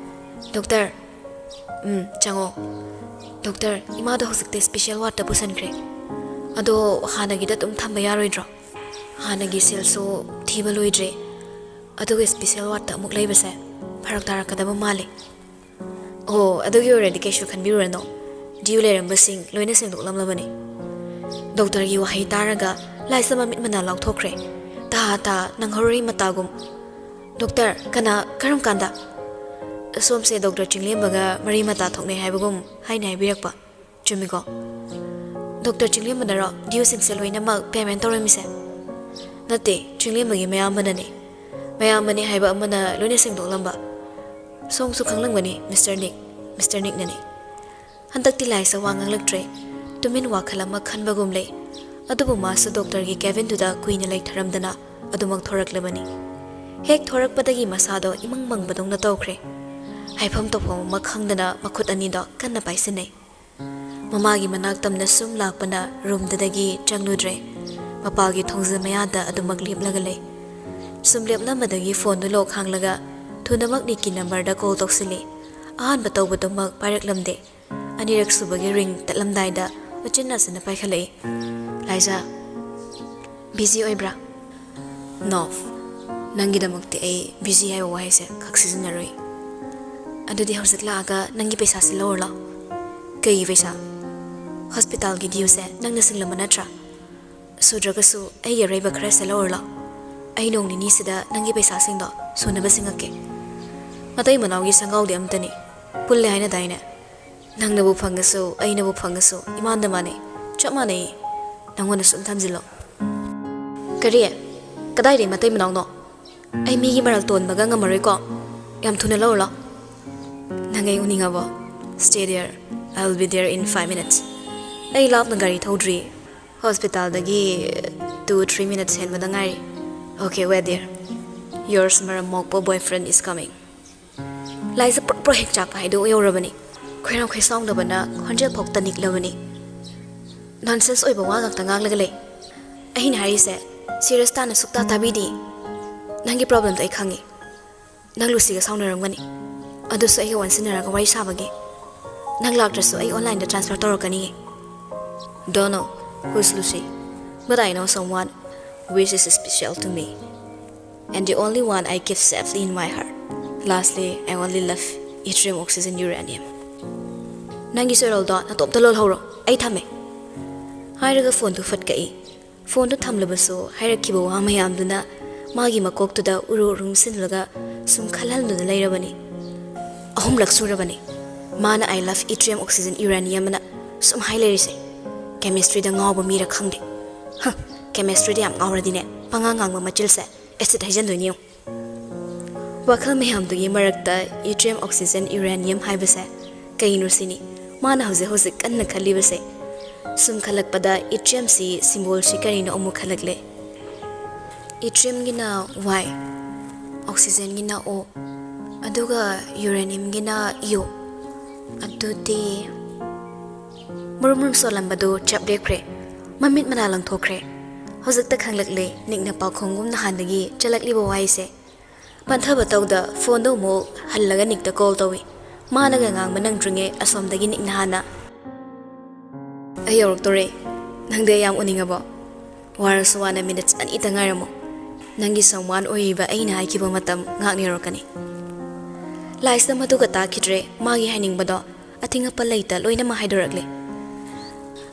"ꯗꯣꯛꯇꯔ"꯫ "ꯎꯝ, ꯆꯪꯉꯣ"꯫ "ꯗꯣꯛꯇꯔ, ꯏꯃꯥꯗꯣ ꯍꯧꯖꯤꯛꯇꯤ ꯁ꯭ꯄꯤꯁꯦꯜ ꯋꯥꯔꯗꯇ ꯄꯨꯁꯟꯈ꯭ꯔꯦ꯫ ꯑꯗꯣ ꯍꯥꯟꯅꯒꯤꯗ ꯑꯗꯨꯝ ꯊꯝꯕ ꯌꯥꯔꯣꯏꯗ꯭ꯔꯣ? ꯍꯥꯟꯅꯒꯤ ꯁꯦꯜꯁꯨ ꯊꯤꯕ ꯂꯣꯏꯗ꯭ꯔꯤ꯫ ꯑꯗꯨꯒ ꯁ꯭ꯄꯤꯁꯦꯜ ꯋꯥꯔꯗꯇ ꯑꯃꯨꯛ ꯂꯩꯕꯁꯦ ꯐꯔꯛ ꯇꯥꯔꯛꯀꯗꯕ ꯃꯥꯜꯂꯤ"꯫ "ꯑꯣ, ꯑꯗꯨꯒꯤ ꯑꯣꯏꯔꯗꯤ ꯀꯩꯁꯨ ꯈꯟꯕꯤꯔꯨꯔꯅꯨ꯫ ꯗ꯭ꯌꯨ ꯂꯩꯔꯝꯕꯁꯤꯡ ꯂꯣꯏꯅ ꯁꯦꯡꯗꯣꯛꯂꯝꯂꯕꯅꯤ"꯫ ꯗꯣꯛꯇꯔꯒꯤ ꯋꯥꯍꯩ ꯇꯥꯔꯒ ꯂꯥꯏꯖ ꯃꯃꯤꯠ ꯃꯅꯥ ꯂꯥꯎꯊꯣꯛꯈ꯭ꯔꯦ꯫ "ꯇꯥ, ꯇꯥ, ꯅꯪꯍꯧꯔꯣꯏ ꯃꯇꯥꯒꯨꯝ"꯫ "ꯗꯣꯛꯇꯔ, ꯀꯅꯥ, ꯀꯔꯝ ꯀꯥꯟꯗ?" "ꯁꯣꯝꯁꯦ ꯗꯣꯛꯇꯔ ꯆꯤꯡꯂꯦꯝꯕꯒ ꯃꯔꯤ ꯃꯇꯥ ꯊꯣꯛꯅꯩ ꯍꯥꯏꯕꯒꯨꯝ ꯍꯥꯏꯅ ꯍꯥꯏꯕꯤꯔꯛꯄ꯫ ꯆꯨꯝꯃꯤꯀꯣ?" ꯗꯣꯛꯇꯔ ꯆꯤꯡꯂꯦꯝꯕꯅꯔꯣ ꯗ꯭ꯌꯨꯁꯤꯡꯁꯦ ꯂꯣꯏꯅꯃꯛ ꯄꯦꯃꯦꯟ ꯇꯧꯔꯝꯃꯤꯁꯦ? ꯅꯠꯇꯦ, ꯆꯤꯡꯂꯦꯝꯕꯒꯤ ꯃꯌꯥꯝꯕꯅꯅꯦ꯫ ꯃꯌꯥꯝꯕꯅꯦ ꯍꯥꯏꯕ ꯑꯃꯅ ꯂꯣꯏꯅ ꯁꯦꯡꯗꯣꯛꯂꯝꯕ꯫ ꯁꯣꯝꯁꯨ ꯈꯪꯂꯝꯒꯅꯤ, ꯃꯤꯁꯇꯔ ꯅꯤꯛ꯫ ꯃꯤꯁꯇꯔ ꯅꯤꯛꯅꯅꯦ꯫ ꯍꯟꯗꯛꯇꯤ ꯂꯥꯏꯁꯥ ꯋꯥ ꯉꯥꯡꯂꯛꯇ꯭ꯔꯦ꯫ ꯇꯨꯃꯤꯟ ꯋꯥꯈꯜ ꯑꯃ ꯈꯟꯕꯒꯨꯝ ꯂꯩ꯫ ꯑꯗꯨꯕꯨ ꯃꯥꯁꯨ ꯗꯣꯛꯇꯔꯒꯤ ꯀꯦꯕꯤꯟꯗꯨꯗ ꯀꯨꯏꯅ ꯂꯩꯊꯔꯝꯗꯅ ꯑꯗꯨꯃꯛ ꯊꯣꯔꯛꯂꯕꯅꯤ꯫ ꯍꯦꯛ ꯊꯣꯔꯛꯄꯗꯒꯤ ꯃꯁꯥꯗꯣ ꯏꯃꯪ ꯃꯪꯕꯗꯧꯅ ꯇꯧꯈ꯭ꯔꯦ꯫ ꯍꯥꯏꯐꯝ ꯇꯧꯐꯝ ꯑꯃ ꯈꯪꯗꯅ ꯃꯈꯨꯠ ꯑꯅꯤꯗꯣ ꯀꯟꯅ ꯄꯥꯏꯁꯤꯟꯅꯩ꯫ ꯃꯃꯥꯒꯤ ꯃꯅꯥꯛ ꯇꯝꯅ ꯁꯨꯝ ꯂꯥꯛꯄꯅ ꯔꯨꯝꯗꯨꯗꯒꯤ ꯆꯪꯂꯨꯗ꯭ꯔꯦ꯫ ꯃꯄꯥꯒꯤ ꯊꯣꯡꯖꯤꯜ ꯃꯌꯥꯗ ꯑꯗꯨꯃꯛ ꯂꯦꯞꯂꯒ ꯂꯩ꯫ ꯁꯨꯝ ꯂꯦꯞꯂꯝꯕꯗꯒꯤ ꯐꯣꯟꯗꯨ ꯂꯣꯛ ꯍꯥꯡꯂꯒ ꯊꯨꯅꯃꯛ ꯅꯤꯛꯀꯤ ꯅꯝꯕꯔꯗ ꯀꯣꯜ ꯇꯧꯁꯤꯜꯂꯤ꯫ ꯑꯍꯥꯟꯕ ꯇꯧꯕꯗꯨꯃꯛ ꯄꯥꯏꯔꯛꯂꯝꯗꯦ꯫ ꯑꯅꯤꯔꯛ ꯁꯨꯕꯒꯤ ꯔꯤꯡ ꯇꯠꯂꯝꯗꯥꯏꯗ ꯎꯆꯤꯟ ꯅꯥꯆꯤꯟꯅ ꯄꯥꯏꯈꯠꯂꯛꯏ꯫ "ꯂꯥꯏꯖꯥ, ꯕꯤꯖꯤ ꯑꯣꯏꯕ꯭ꯔꯥ?" "ꯅꯣ, ꯅꯪꯒꯤꯗꯃꯛꯇꯤ ꯑꯩ ꯕꯤꯖꯤ ꯍꯥꯏꯕ ꯋꯥꯍꯩꯁꯦ ꯈꯛ ꯁꯤꯖꯤꯟꯅꯔꯣꯏ꯫ ꯑꯗꯨꯗꯤ ꯍꯧꯖꯤꯛ ꯂꯥꯛꯑꯒ ꯅꯪꯒꯤ ꯄꯩꯁꯥꯁꯤ ꯂꯧꯔꯨ ꯂꯥꯎ꯫" "ꯀꯩꯒꯤ ꯄꯩꯁꯥ?" "ꯍꯣꯁꯄꯤꯇꯥꯜꯒꯤ ꯗ꯭ꯌꯨꯁꯦ ꯅꯪꯅ ꯁꯤꯡꯂꯝꯕ ꯅꯠꯇ꯭ꯔꯥ? ꯁꯨꯗ꯭ꯔꯒꯁꯨ ꯑꯩꯒꯤ ꯑꯔꯩꯕ ꯈꯔꯁꯦ ꯂꯧꯔꯨ ꯂꯥꯎ꯫ ꯑꯩ ꯅꯣꯡ ꯅꯤꯅꯤꯁꯤꯗ ꯅꯪꯒꯤ ꯄꯩꯁꯥꯁꯤꯡꯗꯣ ꯁꯨꯅꯕ ꯁꯤꯡꯉꯛꯀꯦ꯫ ꯃꯇꯩ ꯃꯅꯥꯎꯒꯤ ꯁꯪꯒꯥꯎꯗꯤ ꯑꯝꯇꯅꯤ꯫ ꯄꯨꯜꯂꯦ ꯍꯥꯏꯅꯗꯥꯏꯅꯦ? ꯅꯪꯅꯕꯨ ꯐꯪꯉꯁꯨ, ꯑꯩꯅꯕꯨ ꯐꯪꯉꯁꯨ, ꯏꯃꯥꯟꯗ ꯃꯥꯟꯅꯩ, ꯆꯞ ꯃꯥꯟꯅꯩ꯫ ꯅꯪꯉꯣꯟꯗ ꯁꯨꯝ ꯊꯝꯖꯤꯜꯂꯣ꯫" "ꯀꯔꯤ? ꯀꯗꯥꯏꯗꯩ ꯃꯇꯩ ꯃꯅꯥꯎꯅꯣ? ꯑꯩ ꯃꯤꯒꯤ ꯃꯔꯜ ꯇꯣꯟꯕꯒ ꯉꯝꯃꯔꯣꯏꯀꯣ꯫ ꯌꯥꯝ ꯊꯨꯅ ꯂꯧꯔꯨ ꯂꯥꯎ꯫" "ꯅꯪ ꯑꯩ ꯎꯅꯤꯡꯉꯕꯣ? Stay there. I will be there in five minutes." ꯑꯩ ꯂꯥꯞꯅ ꯒꯥꯔꯤ ꯊꯧꯗ꯭ꯔꯤ꯫ ꯍꯣꯁꯄꯤꯇꯥꯜꯗꯒꯤ two three minutes ꯍꯦꯟꯕꯗ ꯉꯥꯏꯔꯤ꯫ "Okay, wait there. Yours ꯃꯔꯝ ꯃꯣꯛꯄ boyfriend is coming." ꯂꯥꯏꯖꯥ ꯄ꯭ꯔꯣꯛ ꯄ꯭ꯔꯣꯛ ꯍꯦꯛ ꯆꯥꯛꯄ ꯍꯥꯏꯗꯣ ꯌꯧꯔꯕꯅꯤ꯫ ꯈꯣꯏꯔꯥꯡ ꯈꯣꯏꯁꯥꯎꯅꯕꯅ ꯈꯣꯟꯖꯦꯜ ꯐꯥꯎ ꯇꯅꯤꯛꯂꯕꯅꯤ꯫ ꯅꯣꯟꯁꯦꯟꯁ ꯑꯣꯏꯕ ꯋꯥ ꯉꯥꯛꯇ ꯉꯥꯡꯂꯒ ꯂꯩ꯫ ꯑꯩꯅ ꯍꯥꯏꯔꯤꯁꯦ ꯁꯤꯔꯤꯌꯁ ꯇꯥꯅ ꯁꯨꯛꯇꯥ ꯇꯥꯕꯤꯗꯦ꯫ ꯅꯪꯒꯤ ꯄ꯭ꯔꯣꯕ꯭ꯂꯦꯝꯗꯣ ꯑꯩ ꯈꯪꯉꯤ꯫ ꯅꯪ ꯂꯨꯁꯤꯒ ꯁꯥꯎꯅꯔꯝꯒꯅꯤ꯫ ꯑꯗꯨꯁꯨ ꯑꯩꯒ ꯑꯣꯟꯁꯤꯟꯅꯔꯒ ꯋꯥꯔꯤ ꯁꯥꯕꯒꯤ꯫ ꯅꯪ ꯂꯥꯛꯇ꯭ꯔꯁꯨ ꯑꯩ ꯑꯣꯟꯂꯥꯏꯟꯗ transfer ꯇꯧꯔꯛꯀꯅꯤꯌꯦ꯫ Don't know who's Lucy, but I know someone which is special to me. And the only one I keep safely in my heart. Lastly, I only love yttrium oxygen uranium. ꯅꯪꯒꯤ ꯆꯦꯔꯣꯜꯗꯣ ꯅꯇꯣꯝꯇ ꯂꯣꯜꯍꯧꯔꯣ, ꯑꯩ ꯊꯝꯃꯦ꯫ ꯍꯥꯏꯔꯒ ꯐꯣꯟꯗꯨ ꯐꯠ ꯀꯛꯏ꯫ ꯐꯣꯟꯗꯨ ꯊꯝꯂꯕꯁꯨ ꯍꯥꯏꯔꯛꯈꯤꯕ ꯋꯥ ꯃꯌꯥꯝꯗꯨꯅ ꯃꯥꯒꯤ ꯃꯀꯣꯛꯇꯨꯗ ꯎꯔꯨ ꯎꯔꯨꯝꯁꯤꯜꯂꯒ ꯁꯨꯝ ꯈꯜꯍꯟꯗꯨꯅ ꯂꯩꯔꯕꯅꯤ꯫ ꯑꯍꯨꯝꯂꯛ ꯁꯨꯔꯕꯅꯤ ꯃꯥꯅ "I love yttrium oxygen uranium" ꯑꯅ ꯁꯨꯝ ꯍꯥꯏ ꯂꯩꯔꯤꯁꯦ꯫ ꯀꯦꯃꯤꯁꯇ꯭ꯔꯤꯗ ꯉꯥꯎꯕ ꯃꯤꯔ ꯈꯪꯗꯦ꯫ ꯍ, ꯀꯦꯃꯤꯁꯇ꯭ꯔꯤꯗ ꯌꯥꯝ ꯉꯥꯎꯔꯗꯤꯅꯦ, ꯄꯉꯥꯡ ꯉꯥꯡꯕ ꯃꯆꯤꯜꯁꯦ ꯑꯦꯁꯤꯗ ꯍꯩꯖꯤꯟꯗꯣꯏꯅꯤ ꯌꯦꯡꯉꯨ꯫ ꯋꯥꯈꯜ ꯃꯌꯥꯝꯗꯨꯒꯤ ꯃꯔꯛꯇ ꯏꯇ꯭ꯔꯦꯝ ꯑꯣꯛꯁꯤꯖꯦꯟ ꯌꯨꯔꯦꯅꯤꯌꯝ ꯍꯥꯏꯕꯁꯦ ꯀꯩꯅꯣ ꯁꯤꯅꯤ ꯃꯥꯅ ꯍꯧꯖꯤꯛ ꯍꯧꯖꯤꯛ ꯀꯟꯅ ꯈꯜꯂꯤꯕꯁꯦ꯫ ꯁꯨꯝ ꯈꯜꯂꯛꯄꯗ ꯏꯇ꯭ꯔꯦꯝꯁꯤ ꯁꯤꯝꯕꯣꯜꯁꯤ ꯀꯔꯤꯅꯣ ꯑꯃꯨꯛ ꯈꯜꯂꯛꯂꯦ꯫ ꯏꯇ꯭ꯔꯤꯌꯝꯒꯤꯅ ꯋꯥꯏ, ꯑꯣꯛꯁꯤꯖꯦꯟꯒꯤꯅ ꯑꯣ, ꯑꯗꯨꯒ ꯌꯨꯔꯦꯅꯤꯌꯝꯒꯤꯅ ꯌꯨ꯫ ꯑꯗꯨꯗꯤ ꯃꯨꯔꯨꯝ ꯃꯨꯔꯨꯝ ꯁꯣꯜꯂꯝꯕꯗꯨ ꯆꯞ ꯂꯦꯞꯈ꯭ꯔꯦ꯫ ꯃꯃꯤꯠ ꯃꯅꯥ ꯂꯪꯊꯣꯛꯈ꯭ꯔꯦ꯫ ꯍꯧꯖꯤꯛꯇ ꯈꯪꯂꯛꯂꯦ ꯅꯤꯛꯅ ꯄꯥꯎꯈꯣꯝꯒꯨꯝ ꯅꯍꯥꯟꯗꯒꯤ ꯆꯦꯜꯂꯛꯂꯤꯕ ꯋꯥꯍꯩꯁꯦ꯫ ꯄꯟꯊꯕ ꯇꯧꯗ ꯐꯣꯟꯗꯣ ꯑꯃꯨꯛ ꯍꯜꯂꯒ ꯅꯤꯛꯇ ꯀꯣꯜ ꯇꯧꯏ꯫ ꯃꯥꯅꯒ ꯉꯥꯡꯕ ꯅꯪꯗ꯭ꯔꯤꯉꯩ ꯑꯁꯣꯝꯗꯒꯤ ꯅꯤꯛꯅ ꯍꯥꯟꯅ꯫ "ꯑꯩ ꯌꯧꯔꯛꯇꯣꯔꯦ꯫ ꯅꯪꯗꯤ ꯑꯩ ꯌꯥꯝ ꯎꯅꯤꯡꯉꯕꯣ? ꯋꯥꯔꯁꯨ ꯋꯥꯅ ꯃꯤꯅꯠꯁ ꯑꯅꯤꯇ ꯉꯥꯏꯔꯝꯃꯣ꯫ ꯅꯪꯒꯤ ꯁꯪꯋꯥꯟ ꯑꯣꯏꯔꯤꯕ ꯑꯩꯅ ꯍꯥꯏꯈꯤꯕ ꯃꯇꯝ ꯉꯥꯛꯅ ꯌꯧꯔꯛꯀꯅꯤ꯫" ꯂꯥꯏꯁꯇ ꯃꯗꯨꯒ ꯇꯥꯈꯤꯗ꯭ꯔꯦ꯫ ꯃꯥꯒꯤ ꯍꯥꯏꯅꯤꯡꯕꯗꯣ ꯑꯊꯤꯡ ꯑꯄꯜ ꯂꯩꯇ ꯂꯣꯏꯅꯃꯛ ꯍꯥꯏꯗꯣꯔꯛꯂꯦ꯫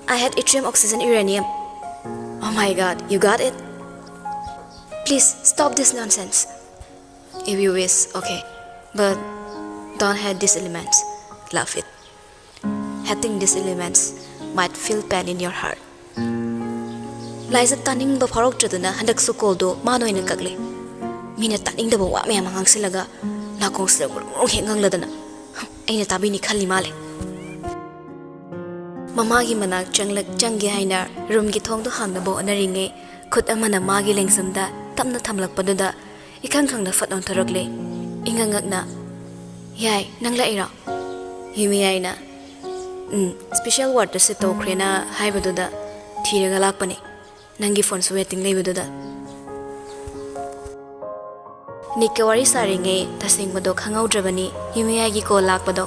"I had yttrium oxygen uranium." "Oh my God, you got it? Please stop this nonsense. If you wish, okay. But don't hate these elements. Love it. Hating these elements might feel pain in your heart." ꯂꯥꯏꯖ ꯇꯥꯅꯤꯡꯕ ꯐꯥꯎꯔꯛꯇ꯭ꯔꯗꯨꯅ ꯍꯟꯗꯛꯁꯨ ꯀꯣꯜꯗꯣ ꯃꯥꯅ ꯑꯣꯏꯅ ꯀꯛꯂꯦ꯫ ꯃꯤꯅ ꯇꯥꯅꯤꯡꯗꯕ ꯋꯥ ꯃꯌꯥꯝ ꯑꯃ ꯉꯥꯡꯁꯤꯜꯂꯒ ꯅꯥꯀꯣꯡꯁꯤꯗ ꯒꯨꯔꯨꯡ ꯒꯨꯔꯨꯡ ꯍꯦꯛ ꯉꯪꯂꯗꯅ꯫ ꯍꯝ, ꯑꯩꯅ ꯇꯥꯕꯤꯅꯤ ꯈꯜꯂꯤ ꯃꯥꯜꯂꯦ꯫ ꯃꯃꯥꯒꯤ ꯃꯅꯥꯛ ꯆꯪꯂꯛ-, ꯆꯪꯒꯦ ꯍꯥꯏꯅ ꯔꯨꯝꯒꯤ ꯊꯣꯡꯗꯣ ꯍꯥꯡꯅꯕ ꯍꯣꯠꯅꯔꯤꯉꯩ ꯈꯨꯠ ꯑꯃꯅ ꯃꯥꯒꯤ ꯂꯦꯡꯖꯨꯝꯗ ꯇꯞꯅ ꯊꯝꯂꯛꯄꯗꯨꯗ ꯏꯈꯪ ꯈꯪꯅ ꯐꯠ ꯑꯣꯟꯊꯣꯔꯛꯂꯦ꯫ ꯏꯉꯛ ꯉꯛꯅ, "ꯌꯥꯏ, ꯅꯪ ꯂꯥꯛꯏꯔꯣ?" ꯌꯨꯃꯤꯌꯥꯏꯅ, "ꯎꯝ, ꯁ꯭ꯄꯤꯁꯦꯜ ꯋꯥꯔꯗꯇ ꯁꯤꯐ ꯇꯧꯈ꯭ꯔꯦꯅ ꯍꯥꯏꯕꯗꯨꯗ ꯊꯤꯔꯒ ꯂꯥꯛꯄꯅꯦ꯫ ꯅꯪꯒꯤ ꯐꯣꯟꯁꯨ ꯋꯦꯇꯤꯡ ꯂꯩꯕꯗꯨꯗ꯫" ꯅꯤꯛꯀ ꯋꯥꯔꯤ ꯁꯥꯔꯤꯉꯩ ꯇꯁꯦꯡꯕꯗꯣ ꯈꯪꯍꯧꯗ꯭ꯔꯕꯅꯤ ꯌꯨꯃꯤꯌꯥꯏꯒꯤ ꯀꯣꯜ ꯂꯥꯛꯄꯗꯣ꯫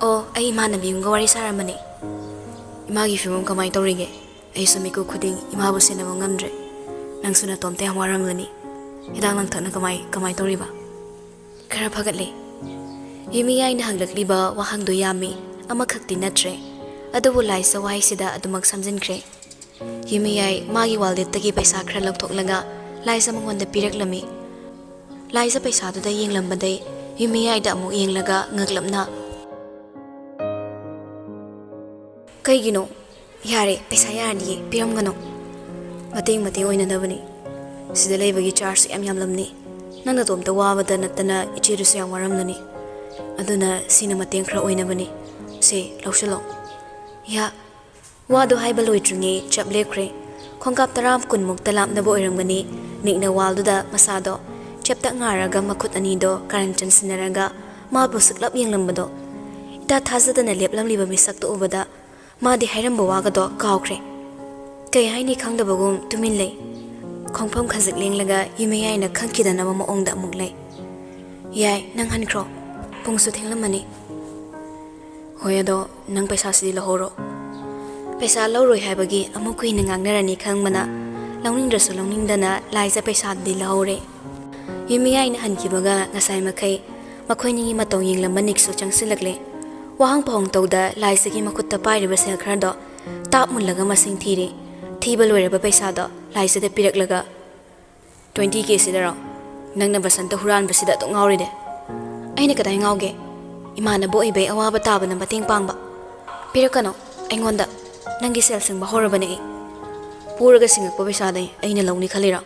"ꯑꯣ, ꯑꯩ ꯏꯃꯥꯟꯅꯕꯤ ꯑꯃꯒ ꯋꯥꯔꯤ ꯁꯥꯔꯝꯕꯅꯤ꯫ ꯏꯃꯥꯒꯤ ꯐꯤꯕꯝ ꯀꯃꯥꯏꯅ ꯇꯧꯔꯤꯒꯦ? ꯑꯩꯁꯨ ꯃꯤꯀꯨꯞ ꯈꯨꯗꯤꯡ ꯏꯃꯥꯕꯨ ꯁꯦꯟꯅꯕ ꯉꯝꯗ꯭ꯔꯦ꯫ ꯅꯪꯁꯨ ꯅꯇꯣꯝꯇ ꯌꯥꯝ ꯋꯥꯔꯝꯒꯅꯤ꯫ ꯍꯤꯗꯥꯛ ꯂꯥꯡꯊꯛꯅ ꯀꯃꯥꯏ, ꯀꯃꯥꯏ ꯇꯧꯔꯤꯕ?" "ꯈꯔ ꯐꯒꯠꯂꯦ꯫" ꯌꯨꯃꯤꯌꯥꯏꯅ ꯍꯪꯂꯛꯂꯤꯕ ꯋꯥꯍꯪꯗꯨ ꯌꯥꯝꯃꯤ, ꯑꯃꯈꯛꯇꯤ ꯅꯠꯇ꯭ꯔꯦ꯫ ꯑꯗꯨꯕꯨ ꯂꯥꯏꯁ ꯋꯥꯍꯩꯁꯤꯗ ꯑꯗꯨꯃꯛ ꯁꯝꯖꯤꯟꯈ꯭ꯔꯦ꯫ ꯌꯨꯃꯤꯌꯥꯏ ꯃꯥꯒꯤ ꯋꯥꯜꯂꯦꯠꯇꯒꯤ ꯄꯩꯁꯥ ꯈꯔ ꯂꯧꯊꯣꯛꯂꯒ ꯂꯥꯏꯖ ꯃꯉꯣꯟꯗ ꯄꯤꯔꯛꯂꯝꯃꯤ꯫ ꯂꯥꯏꯖ ꯄꯩꯁꯥꯗꯨꯗ ꯌꯦꯡꯂꯝꯕꯗꯩ ꯌꯨꯃꯤꯌꯥꯏꯗ ꯑꯃꯨꯛ ꯌꯦꯡꯂꯒ ꯉꯛꯂꯞꯅ, ꯀꯩꯒꯤꯅꯣ? ꯌꯥꯔꯦ, ꯄꯩꯁꯥ ꯌꯥꯔꯗꯤꯌꯦ, ꯄꯤꯔꯝꯒꯅꯣ꯫ ꯃꯇꯦꯡ ꯃꯇꯦꯡ ꯑꯣꯏꯅꯅꯕꯅꯤ꯫ ꯁꯤꯗ ꯂꯩꯕꯒꯤ ꯆꯥꯔꯖꯁꯨ ꯌꯥꯝ ꯌꯥꯝꯂꯝꯅꯤ꯫ ꯅꯪ ꯅꯇꯣꯝꯇ ꯋꯥꯕꯗ ꯅꯠꯇꯅ ꯏꯆꯦꯗꯨꯁꯨ ꯌꯥꯝ ꯋꯥꯔꯝꯂꯅꯤ꯫ ꯑꯗꯨꯅ ꯁꯤꯅ ꯃꯇꯦꯡ ꯈꯔ ꯑꯣꯏꯅꯕꯅꯤ꯫ ꯁꯦ, ꯂꯧꯁꯤꯜꯂꯣ꯫ ꯌꯥ, ꯋꯥꯗꯣ ꯍꯥꯏꯕ ꯂꯣꯏꯗ꯭ꯔꯤꯉꯩ ꯆꯞ ꯂꯦꯞꯈ꯭ꯔꯦ꯫ ꯈꯣꯡꯀꯥꯞ ꯇꯔꯥ ꯀꯨꯟꯃꯨꯛꯇ ꯂꯥꯞꯅꯕ ꯑꯣꯏꯔꯝꯒꯅꯤ꯫ ꯅꯤꯛꯅ ꯋꯥꯜꯗꯨꯗ ꯃꯁꯥꯗꯣ ꯆꯦꯞꯇ ꯉꯥꯔꯒ ꯃꯈꯨꯠ ꯑꯅꯤꯗꯣ ꯀꯥꯔꯟ ꯆꯟꯁꯤꯟꯅꯔꯒ ꯃꯥꯕꯨ ꯁꯨꯛꯂꯞ ꯌꯦꯡꯂꯝꯕꯗꯣ꯫ ꯏꯇꯥ ꯊꯥꯖꯗꯅ ꯂꯦꯞꯂꯝꯂꯤꯕ ꯃꯤꯁꯛꯇꯣ ꯎꯕꯗ ꯃꯥꯗꯤ ꯍꯥꯏꯔꯝꯕ ꯋꯥꯒꯗꯣ ꯀꯥꯎꯈ꯭ꯔꯦ꯫ ꯀꯩ ꯍꯥꯏꯅꯤ ꯈꯪꯗꯕꯒꯨꯝ ꯇꯨꯃꯤꯟ ꯂꯩ꯫ ꯈꯣꯡꯐꯝ ꯈꯖꯤꯛ ꯂꯦꯡꯂꯒ ꯌꯨꯝꯃꯤꯌꯥꯏꯅ ꯈꯪꯈꯤꯗꯅꯕ ꯃꯑꯣꯡꯗ ꯑꯃꯨꯛ ꯂꯩ꯫ "ꯌꯥꯏ, ꯅꯪ ꯍꯟꯈ꯭ꯔꯣ꯫ ꯄꯨꯡꯁꯨ ꯊꯦꯡꯂꯝꯃꯅꯤ꯫" "ꯍꯣꯏ, ꯑꯗꯣ ꯅꯪ ꯄꯩꯁꯥꯁꯤꯗꯤ ꯂꯧꯍꯧꯔꯣ꯫" ꯄꯩꯁꯥ ꯂꯧꯔꯣꯏ ꯍꯥꯏꯕꯒꯤ ꯑꯃꯨꯛ ꯀꯨꯏꯅ ꯉꯥꯡꯅꯔꯅꯤ ꯈꯪꯕꯅ, ꯂꯧꯅꯤꯡꯗ꯭ꯔꯁꯨ ꯂꯧꯅꯤꯡꯗꯅ ꯂꯥꯏꯖ ꯄꯩꯁꯥꯗꯨꯗꯤ ꯂꯧꯍꯧꯔꯦ꯫ ꯌꯨꯝꯃꯤꯌꯥꯏꯅ ꯍꯟꯈꯤꯕꯒ ꯉꯁꯥꯏ ꯃꯈꯩ ꯃꯈꯣꯏꯅꯤꯒꯤ ꯃꯇꯧ ꯌꯦꯡꯂꯝꯕ ꯅꯤꯛꯁꯨ ꯆꯪꯁꯤꯜꯂꯛꯂꯦ꯫ ꯋꯥꯍꯪ ꯄꯥꯎꯍꯪ ꯇꯧꯗ ꯂꯥꯏꯖꯒꯤ ꯃꯈꯨꯠꯇ ꯄꯥꯏꯔꯤꯕ ꯁꯦꯜ ꯈꯔꯗꯣ ꯇꯥꯞ ꯃꯨꯜꯂꯒ ꯃꯁꯤꯡ ꯊꯤꯔꯦ꯫ ꯊꯤꯕ ꯂꯣꯏꯔꯕ ꯄꯩꯁꯥꯗꯣ ꯂꯥꯏꯖꯗ ꯄꯤꯔꯛꯂꯒ, "Twenty K ꯁꯤꯗꯔꯣ? ꯅꯪꯅ ꯕꯁꯟꯇ ꯍꯨꯔꯥꯟꯕꯁꯤꯗ ꯑꯗꯨꯝ ꯉꯥꯎꯔꯤꯗꯦ?" "ꯑꯩꯅ ꯀꯗꯥꯏ ꯉꯥꯎꯒꯦ? ꯏꯃꯥꯟꯅꯕ ꯑꯣꯏꯕꯩ ꯑꯋꯥꯕ ꯇꯥꯕꯅ ꯃꯇꯦꯡ ꯄꯥꯡꯕ꯫ ꯄꯤꯔꯛꯀꯅꯣ ꯑꯩꯉꯣꯟꯗ꯫ ꯅꯪꯒꯤ ꯁꯦꯜ ꯁꯤꯡꯕ ꯍꯧꯔꯕꯅꯦ ꯑꯩ꯫" "ꯄꯨꯔꯒ ꯁꯤꯡꯉꯛꯄ ꯄꯩꯁꯥꯗꯩ ꯑꯩꯅ ꯂꯧꯅꯤ ꯈꯜꯂꯤꯔꯣ?"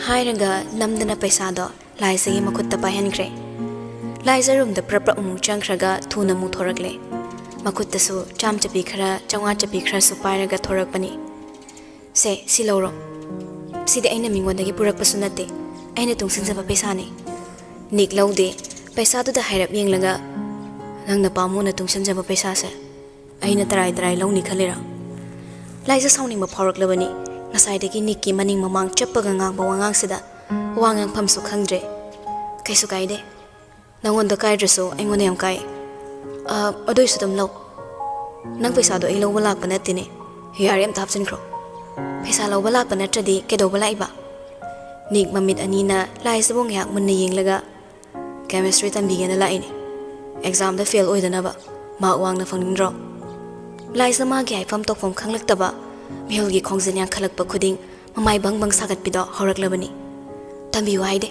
ꯍꯥꯏꯔꯒ ꯅꯝꯗꯅ ꯄꯩꯁꯥꯗꯣ ꯂꯥꯏꯖꯒꯤ ꯃꯈꯨꯠꯇ ꯄꯥꯏꯍꯟꯈ꯭ꯔꯦ꯫ ꯂꯥꯏꯖ ꯔꯨꯝꯗ ꯄ꯭ꯔꯞ ꯄ꯭ꯔꯞ ꯑꯃꯨꯛ ꯆꯪꯈ꯭ꯔꯒ ꯊꯨꯅ ꯑꯃꯨꯛ ꯊꯣꯔꯛꯂꯦ꯫ ꯃꯈꯨꯠꯇꯁꯨ ꯆꯥꯝ ꯆꯄꯤ ꯈꯔ, ꯆꯥꯝꯃꯉꯥ ꯆꯄꯤ ꯈꯔꯁꯨ ꯄꯥꯏꯔꯒ ꯊꯣꯔꯛꯄꯅꯤ꯫ "ꯁꯦ, ꯁꯤ ꯂꯧꯔꯣ꯫ ꯁꯤꯗꯤ ꯑꯩꯅ ꯃꯤꯉꯣꯟꯗꯒꯤ ꯄꯨꯔꯛꯄꯁꯨ ꯅꯠꯇꯦ, ꯑꯩꯅ ꯇꯨꯡꯁꯤꯟꯖꯕ ꯄꯩꯁꯥꯅꯤ꯫" ꯅꯤꯛ ꯂꯧꯗꯦ꯫ ꯄꯩꯁꯥꯗꯨꯗ ꯍꯥꯏꯔꯞ ꯌꯦꯡꯂꯒ, "ꯅꯪꯅ ꯄꯥꯝꯃꯨꯅ ꯇꯨꯡꯁꯤꯟꯖꯕ ꯄꯩꯁꯥꯁꯦ ꯑꯩꯅ ꯇꯔꯥꯏ ꯇꯔꯥꯏ ꯂꯧꯅꯤ ꯈꯜꯂꯤꯔꯥ?" ꯂꯥꯏꯖ ꯁꯥꯎꯅꯤꯡꯕ ꯐꯥꯎꯔꯛꯂꯕꯅꯤ꯫ ꯉꯁꯥꯏꯗꯒꯤ ꯅꯤꯛꯀꯤ ꯃꯅꯤꯡ ꯃꯃꯥꯡ ꯆꯞꯄꯒ ꯉꯥꯡꯕ ꯋꯥꯉꯥꯡꯁꯤꯗ ꯋꯥ ꯉꯥꯡꯐꯝꯁꯨ ꯈꯪꯗ꯭ꯔꯦ꯫ "ꯀꯩꯁꯨ ꯀꯥꯏꯗꯦ꯫ ꯅꯪꯉꯣꯟꯗ ꯀꯥꯏꯗ꯭ꯔꯁꯨ ꯑꯩꯉꯣꯟꯗ ꯌꯥꯝ ꯀꯥꯏ꯫ ꯑ, ꯑꯗꯨꯏꯁꯨ ꯑꯗꯨꯝ ꯂꯧ꯫ ꯅꯪ ꯄꯩꯁꯥꯗꯣ ꯑꯩ ꯂꯧꯕ ꯂꯥꯛꯄ ꯅꯠꯇꯦꯅꯦ꯫ ꯌꯥꯔꯦ, ꯑꯝꯇ ꯍꯥꯞꯆꯤꯟꯈ꯭ꯔꯣ꯫" "ꯄꯩꯁꯥ ꯂꯧꯕ ꯂꯥꯛꯄ ꯅꯠꯇ꯭ꯔꯗꯤ ꯀꯩꯗꯧꯕ ꯂꯥꯛꯏꯕ?" ꯅꯤꯛ ꯃꯃꯤꯠ ꯑꯅꯤꯅ ꯂꯥꯏꯖꯕꯨ ꯉꯥꯏꯍꯥꯛ ꯃꯨꯟꯅ ꯌꯦꯡꯂꯒ, "Chemistry ꯇꯝꯕꯤꯒꯦꯅ ꯂꯥꯛꯏꯅꯦ꯫ Exam ꯗ fail ꯑꯣꯏꯗꯅꯕ꯫ Mark ꯋꯥꯡꯅ ꯐꯪꯅꯤꯡꯗ꯭ꯔꯣ?" ꯂꯥꯏꯖ ꯃꯥꯒꯤ ꯍꯥꯏꯐꯝ ꯇꯧꯐꯝ ꯈꯪꯂꯛꯇꯕ, ꯃꯤꯍꯨꯜꯒꯤ ꯈꯣꯡꯖꯦꯜ ꯌꯥꯡꯈꯠꯂꯛꯄ ꯈꯨꯗꯤꯡ ꯃꯃꯥꯏ ꯕꯪ ꯕꯪ ꯁꯥꯒꯠꯄꯤꯗꯣ ꯍꯧꯔꯛꯂꯕꯅꯤ꯫ "ꯇꯝꯕꯤꯌꯨ ꯍꯥꯏꯗꯦ꯫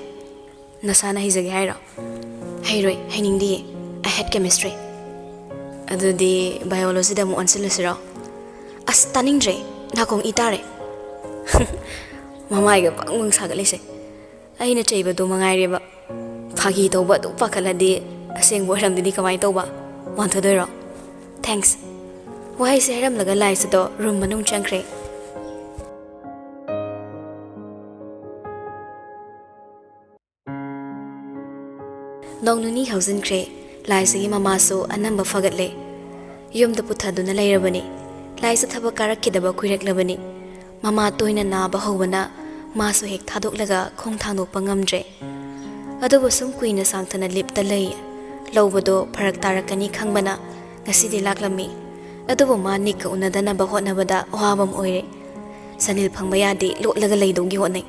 ꯅꯁꯥꯅ ꯍꯩꯖꯒꯦ ꯍꯥꯏꯔꯣ?" "ꯍꯩꯔꯣꯏ, ꯍꯩꯅꯤꯡꯗꯤꯌꯦ꯫ I hate chemistry꯫" ꯑꯗꯨꯗꯤ ꯕꯥꯏꯑꯣꯂꯣꯖꯤꯗ ꯑꯃꯨꯛ ꯑꯣꯟꯁꯤꯜꯂꯁꯤꯔꯣ? ꯑꯁ, ꯇꯥꯅꯤꯡꯗ꯭ꯔꯦ, ꯅꯥꯀꯣꯡ ꯏ ꯇꯥꯔꯦ꯫ ꯃꯃꯥꯏꯒ ꯕꯪ ꯕꯪ ꯁꯥꯒꯠꯂꯤꯁꯦ꯫ ꯑꯩꯅ ꯆꯩꯕꯗꯣ ꯃꯉꯥꯏꯔꯦꯕ꯫ ꯐꯥꯒꯤ ꯇꯧꯕ ꯑꯗꯨꯛ ꯄꯥꯈꯠꯂꯗꯤ ꯑꯁꯦꯡꯕ ꯑꯣꯏꯔꯝꯗꯗꯤ ꯀꯃꯥꯏꯅ ꯇꯧꯕ? ꯋꯥꯟꯊꯗꯣꯏꯔꯣ? Thanks꯫ ꯋꯥꯍꯩꯁꯦ ꯍꯥꯏꯔꯝꯂꯒ ꯂꯥꯏꯁꯗꯣ ꯔꯨꯝ ꯃꯅꯨꯡ ꯆꯪꯈ꯭ꯔꯦ꯫ ꯅꯣꯡ ꯅꯤꯅꯤ ꯍꯧꯖꯤꯟꯈ꯭ꯔꯦ꯫ ꯂꯥꯏꯁꯥꯒꯤ ꯃꯃꯥꯁꯨ ꯑꯅꯝꯕ ꯐꯒꯠꯂꯦ꯫ ꯌꯨꯝꯗ ꯄꯨꯊꯗꯨꯅ ꯂꯩꯔꯕꯅꯤ꯫ ꯂꯥꯏꯁꯥ ꯊꯕꯛ ꯀꯥꯔꯛꯈꯤꯗꯕ ꯀꯨꯏꯔꯛꯂꯕꯅꯤ꯫ ꯃꯃꯥ ꯇꯣꯏꯅ ꯅꯥꯕ ꯍꯧꯕꯅ ꯃꯥꯁꯨ ꯍꯦꯛ ꯊꯥꯗꯣꯛꯂꯒ ꯈꯣꯡ ꯊꯥꯡꯗꯣꯛꯄ ꯉꯝꯗ꯭ꯔꯦ꯫ ꯑꯗꯨꯕꯨ ꯁꯨꯝ ꯀꯨꯏꯅ ꯁꯥꯡꯊꯅ ꯂꯤꯞꯇ ꯂꯩ ꯂꯧꯕꯗꯣ ꯐꯔꯛ ꯇꯥꯔꯛꯀꯅꯤ ꯈꯪꯕꯅ ꯉꯁꯤꯗꯤ ꯂꯥꯛꯂꯝꯃꯤ꯫ ꯑꯗꯨꯕꯨ ꯃꯥ ꯅꯤꯛꯀ ꯎꯅꯗꯅꯕ ꯍꯣꯠꯅꯕꯗ ꯑꯋꯥꯕ ꯑꯃ ꯑꯣꯏꯔꯦ꯫ ꯁꯅꯤꯜ ꯐꯪꯕ ꯌꯥꯗꯦ, ꯂꯣꯠꯂꯒ ꯂꯩꯗꯧꯒꯤ ꯍꯣꯠꯅꯩ꯫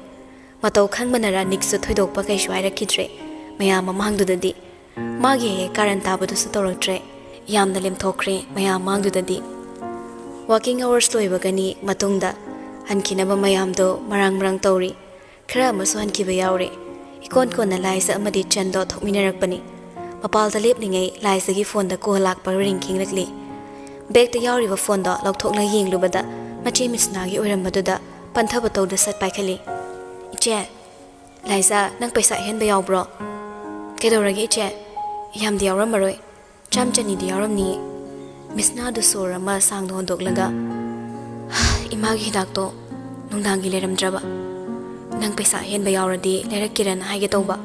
ꯃꯇꯧ ꯈꯪꯕꯅꯔ ꯅꯤꯛꯁꯨ ꯊꯣꯏꯗꯣꯛꯄ ꯀꯩꯁꯨ ꯍꯥꯏꯔꯛꯈꯤꯗ꯭ꯔꯦ꯫ ꯃꯌꯥꯝ ꯃꯃꯥꯡꯗꯨꯗꯗꯤ ꯃꯥꯒꯤ ꯍꯦꯛ ꯍꯦꯛ ꯀꯥꯔꯟ ꯇꯥꯕꯗꯨꯁꯨ ꯇꯧꯔꯛꯇ꯭ꯔꯦ꯫ ꯌꯥꯝꯅ ꯂꯦꯝꯊꯣꯛꯈ꯭ꯔꯦ ꯃꯌꯥꯝ ꯃꯃꯥꯡꯗꯨꯗꯗꯤ꯫ Working hours ꯂꯣꯏꯕꯒꯅꯤ ꯃꯇꯨꯡꯗ ꯍꯟꯈꯤꯅꯕ ꯃꯌꯥꯝꯗꯣ ꯃꯔꯥꯡ ꯃꯔꯥꯡ ꯇꯧꯔꯤ꯫ ꯈꯔ ꯑꯃꯁꯨ ꯍꯟꯈꯤꯕ ꯌꯥꯎꯔꯦ꯫ ꯏꯀꯣꯟ ꯀꯣꯟꯅ ꯂꯥꯏꯖ ꯑꯃꯗꯤ ꯆꯟꯗꯣ ꯊꯣꯛꯃꯤꯟꯅꯔꯛꯄꯅꯤ꯫ ꯃꯄꯥꯜꯗ ꯂꯦꯞꯂꯤꯉꯩ ꯂꯥꯏꯖꯒꯤ ꯐꯣꯟꯗ ꯀꯣꯜ ꯂꯥꯛꯄ ꯔꯤꯡ ꯈꯤꯡꯂꯛꯂꯤ꯫ ꯕꯦꯒꯇ ꯌꯥꯎꯔꯤꯕ ꯐꯣꯟꯗꯣ ꯂꯧꯊꯣꯛꯂꯒ ꯌꯦꯡꯂꯨꯕꯗ ꯃꯆꯦ ꯃꯤꯁꯅꯥꯒꯤ ꯑꯣꯏꯔꯝꯕꯗꯨꯗ ꯄꯟꯊꯕ ꯇꯧꯗ ꯁꯠ ꯄꯥꯏꯈꯠꯂꯤ꯫ "ꯏꯆꯦ, ꯂꯥꯏꯖꯥ, ꯅꯪ ꯄꯩꯁꯥ ꯑꯍꯦꯟꯕ ꯌꯥꯎꯕ꯭ꯔꯣ?" "ꯀꯩꯗꯧꯔꯒꯦ ꯏꯆꯦ?" "ꯌꯥꯝꯗꯤ ꯌꯥꯎꯔꯝꯃꯔꯣꯏ, ꯆꯥꯝ ꯆꯅꯤꯗꯤ ꯌꯥꯎꯔꯝꯅꯤꯌꯦ꯫" ꯃꯤꯁꯅꯥꯗꯨ ꯁꯣꯔ ꯑꯃ ꯁꯥꯡꯅ ꯍꯣꯟꯗꯣꯛꯂꯒ, "ꯏꯃꯥꯒꯤ ꯍꯤꯗꯥꯛꯇꯣ ꯅꯨꯡꯗꯥꯡꯒꯤ ꯂꯩꯔꯝꯗ꯭ꯔꯕ? ꯅꯪ ꯄꯩꯁꯥ ꯑꯍꯦꯟꯕ ꯌꯥꯎꯔꯗꯤ ꯂꯩꯔꯛꯀꯦꯔꯅ ꯍꯥꯏꯒꯦ ꯇꯧꯕ꯫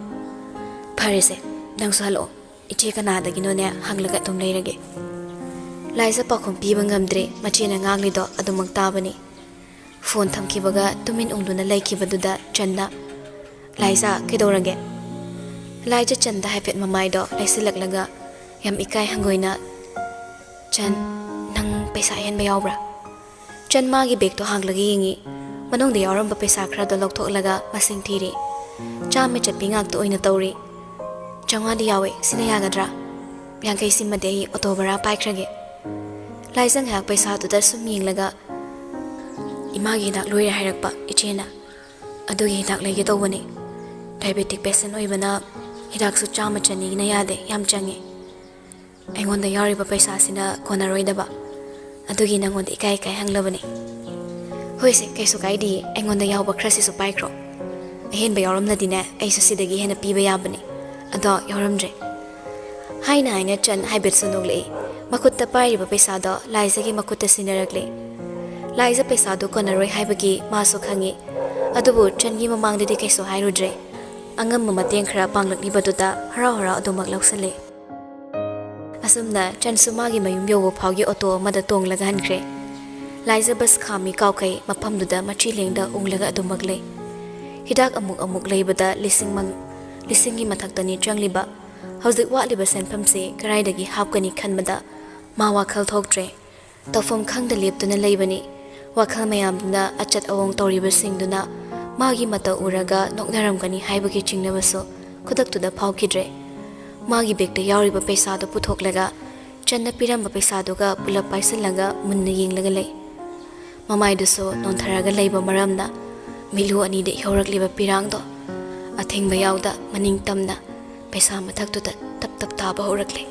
ꯐꯔꯦꯁꯦ, ꯅꯪꯁꯨ ꯍꯜꯂꯛꯑꯣ꯫ ꯏꯆꯦ ꯀꯅꯥꯗꯒꯤꯅꯣꯅꯦ ꯍꯪꯂꯒ ꯑꯗꯨꯝ ꯂꯩꯔꯒꯦ꯫" ꯂꯥꯏꯖꯥ ꯄꯥꯎꯈꯨꯝ ꯄꯤꯕ ꯉꯝꯗ꯭ꯔꯦ꯫ ꯃꯆꯦꯅ ꯉꯥꯡꯂꯤꯗꯣ ꯑꯗꯨꯃꯛ ꯇꯥꯕꯅꯤ꯫ ꯐꯣꯟ ꯊꯝꯈꯤꯕꯒ ꯇꯨꯃꯤꯟ ꯎꯪꯗꯨꯅ ꯂꯩꯈꯤꯕꯗꯨꯗ ꯆꯟꯅ, "ꯂꯥꯏꯖꯥ, ꯀꯩꯗꯧꯔꯒꯦ?" ꯂꯥꯏꯖꯥ ꯆꯟꯗ ꯍꯥꯏꯐꯦꯠ ꯃꯃꯥꯏꯗꯣ ꯂꯩꯁꯤꯜꯂꯛꯂꯒ ꯌꯥꯝ ꯏꯀꯥꯏ ꯍꯪꯒꯣꯏꯅ, "ꯆꯟ, ꯅꯪ ꯄꯩꯁꯥ ꯑꯍꯦꯟꯕ ꯌꯥꯎꯕ꯭ꯔꯥ?" ꯆꯟ ꯃꯥꯒꯤ ꯕꯦꯒꯇꯣ ꯍꯥꯡꯂꯒ ꯌꯦꯡꯉꯤ꯫ ꯃꯅꯨꯡꯗ ꯌꯥꯎꯔꯝꯕ ꯄꯩꯁꯥ ꯈꯔꯗꯣ ꯂꯧꯊꯣꯛꯂꯒ ꯃꯁꯤꯡ ꯊꯤꯔꯤ꯫ ꯆꯥꯝꯃ ꯆꯠꯄꯤ ꯉꯥꯛꯇ ꯑꯣꯏꯅ ꯇꯧꯔꯤ꯫ "ꯆꯥꯝꯃꯉꯥꯗꯤ ꯌꯥꯎꯋꯦ, ꯁꯤꯅ ꯌꯥꯒꯗ꯭ꯔꯥ? ꯌꯥꯡꯈꯩ ꯁꯤꯃꯗꯤ ꯑꯩ ꯑꯣꯇꯣ ꯚꯔꯥ ꯄꯥꯏꯈ꯭ꯔꯒꯦ꯫" ꯂꯥꯏꯖꯥ ꯉꯥꯏꯍꯥꯛ ꯄꯩꯁꯥꯗꯨꯗ ꯁꯨꯝ ꯌꯦꯡꯂꯒ, "ꯏꯃꯥꯒꯤ ꯍꯤꯗꯥꯛ ꯂꯣꯏꯔꯦ ꯍꯥꯏꯔꯛꯄ ꯏꯆꯦꯅ꯫ ꯑꯗꯨꯒꯤ ꯍꯤꯗꯥꯛ ꯂꯩꯒꯦ ꯇꯧꯕꯅꯤ꯫ ꯗꯥꯏꯕꯦꯇꯤꯛ ꯄꯦꯁꯦꯟ ꯑꯣꯏꯕꯅ ꯍꯤꯗꯥꯛꯁꯨ ꯆꯥꯝꯃ ꯆꯅꯤꯒꯤꯅ ꯌꯥꯗꯦ, ꯌꯥꯝ ꯆꯪꯉꯤ꯫" ꯑꯩꯉꯣꯟꯗ ꯌꯥꯎꯔꯤꯕ ꯄꯩꯁꯥꯁꯤꯅ ꯀꯣꯟꯅꯔꯣꯏꯗꯕ, ꯑꯗꯨꯒꯤ ꯅꯪꯉꯣꯟꯗ ꯏꯀꯥꯏ ꯏꯀꯥꯏ ꯍꯪꯂꯕꯅꯤ꯫ ꯍꯣꯏꯁꯦ, ꯀꯩꯁꯨ ꯀꯥꯏꯗꯦ, ꯑꯩꯉꯣꯟꯗ ꯌꯥꯎꯕ ꯈꯔꯁꯤꯁꯨ ꯄꯥꯏꯈ꯭ꯔꯣ꯫ ꯑꯍꯦꯟꯕ ꯌꯥꯎꯔꯝꯂꯗꯤꯅꯦ, ꯑꯩꯁꯨ ꯁꯤꯗꯒꯤ ꯍꯦꯟꯅ ꯄꯤꯕ ꯌꯥꯕꯅꯤ꯫ ꯑꯗꯣ ꯌꯥꯎꯔꯝꯗ꯭ꯔꯦ꯫ ꯍꯥꯏꯅ ꯍꯥꯏꯅ ꯆꯟ ꯍꯥꯏꯕꯦꯠꯁꯨ ꯅꯣꯛꯂꯛꯏ꯫ ꯃꯈꯨꯠꯇ ꯄꯥꯏꯔꯤꯕ ꯄꯩꯁꯥꯗꯣ ꯂꯥꯏꯖꯒꯤ ꯃꯈꯨꯠꯇ ꯁꯤꯟꯅꯔꯛꯂꯦ꯫ ꯂꯥꯏꯖ ꯄꯩꯁꯥꯗꯨ ꯀꯣꯟꯅꯔꯣꯏ ꯍꯥꯏꯕꯒꯤ ꯃꯥꯁꯨ ꯈꯪꯉꯤ꯫ ꯑꯗꯨꯕꯨ ꯆꯟꯒꯤ ꯃꯃꯥꯡꯗꯗꯤ ꯀꯩꯁꯨ ꯍꯥꯏꯔꯨꯗ꯭ꯔꯦ꯫ ꯑꯉꯝꯕ ꯃꯇꯦꯡ ꯈꯔ ꯄꯥꯡꯂꯛꯂꯤꯕꯗꯨꯗ ꯍꯔꯥꯎ ꯍꯔꯥꯎ ꯑꯗꯨꯃꯛ ꯂꯧꯁꯤꯜꯂꯦ꯫ ꯑꯁꯨꯝꯅ ꯆꯟꯁꯨ ꯃꯥꯒꯤ ꯃꯌꯨꯝ ꯌꯧꯕ ꯐꯥꯎꯒꯤ ꯑꯣꯇꯣ ꯑꯃꯗ ꯇꯣꯡꯂꯒ ꯍꯟꯈ꯭ꯔꯦ꯫ ꯂꯥꯏꯖ ꯕꯁ ꯈꯥꯝꯃꯤ ꯀꯥꯎꯈꯩ ꯃꯐꯝꯗꯨꯗ ꯃꯆꯤ ꯂꯦꯡꯗ ꯎꯪꯂꯒ ꯑꯗꯨꯃꯛ ꯂꯩ꯫ ꯍꯤꯗꯥꯛ ꯑꯃꯨꯛ ꯑꯃꯨꯛ ꯂꯩꯕꯗ ꯂꯤꯁꯤꯡ ꯃꯪ-, ꯂꯤꯁꯤꯡꯒꯤ ꯃꯊꯛꯇꯅꯤ ꯆꯪꯂꯤꯕ꯫ ꯍꯧꯖꯤꯛ ꯋꯥꯠꯂꯤꯕ ꯁꯦꯟꯐꯝꯁꯤ ꯀꯗꯥꯏꯗꯒꯤ ꯍꯥꯞꯀꯅꯤ ꯈꯟꯕꯗ ꯃꯥ ꯋꯥꯈꯜ ꯊꯣꯛꯇ꯭ꯔꯦ꯫ ꯇꯧꯐꯝ ꯈꯪꯗ ꯂꯦꯞꯇꯨꯅ ꯂꯩꯕꯅꯤ꯫ ꯋꯥꯈꯜ ꯃꯌꯥꯝꯗꯨꯅ ꯑꯆꯠ ꯑꯋꯣꯡ ꯇꯧꯔꯤꯕꯁꯤꯡꯗꯨꯅ ꯃꯥꯒꯤ ꯃꯇꯧ ꯎꯔꯒ ꯅꯣꯛꯅꯔꯝꯒꯅꯤ ꯍꯥꯏꯕꯒꯤ ꯆꯤꯡꯅꯕꯁꯨ ꯈꯨꯗꯛꯇꯨꯗ ꯐꯥꯎꯈꯤꯗ꯭ꯔꯦ꯫ ꯃꯥꯒꯤ ꯕꯦꯒꯇ ꯌꯥꯎꯔꯤꯕ ꯄꯩꯁꯥꯗꯨ ꯄꯨꯊꯣꯛꯂꯒ ꯆꯟꯅ ꯄꯤꯔꯝꯕ ꯄꯩꯁꯥꯗꯨꯒ ꯄꯨꯂꯞ ꯄꯥꯏꯁꯤꯜꯂꯒ ꯃꯨꯟꯅ ꯌꯦꯡꯂꯒ ꯂꯩ꯫ ꯃꯃꯥꯏꯗꯨꯁꯨ ꯅꯣꯟꯊꯔꯒ ꯂꯩꯕ ꯃꯔꯝꯅ ꯃꯤꯠꯂꯨ ꯑꯅꯤꯗ ꯏꯍꯧꯔꯛꯂꯤꯕ ꯄꯤꯔꯥꯡꯗꯣ ꯑꯊꯤꯡꯕ ꯌꯥꯎꯗ ꯃꯅꯤꯡ ꯇꯝꯅ ꯄꯩꯁꯥ ꯃꯊꯛꯇꯨꯗ ꯇꯞ ꯇꯞ ꯇꯥꯕ ꯍꯧꯔꯛꯂꯦ꯫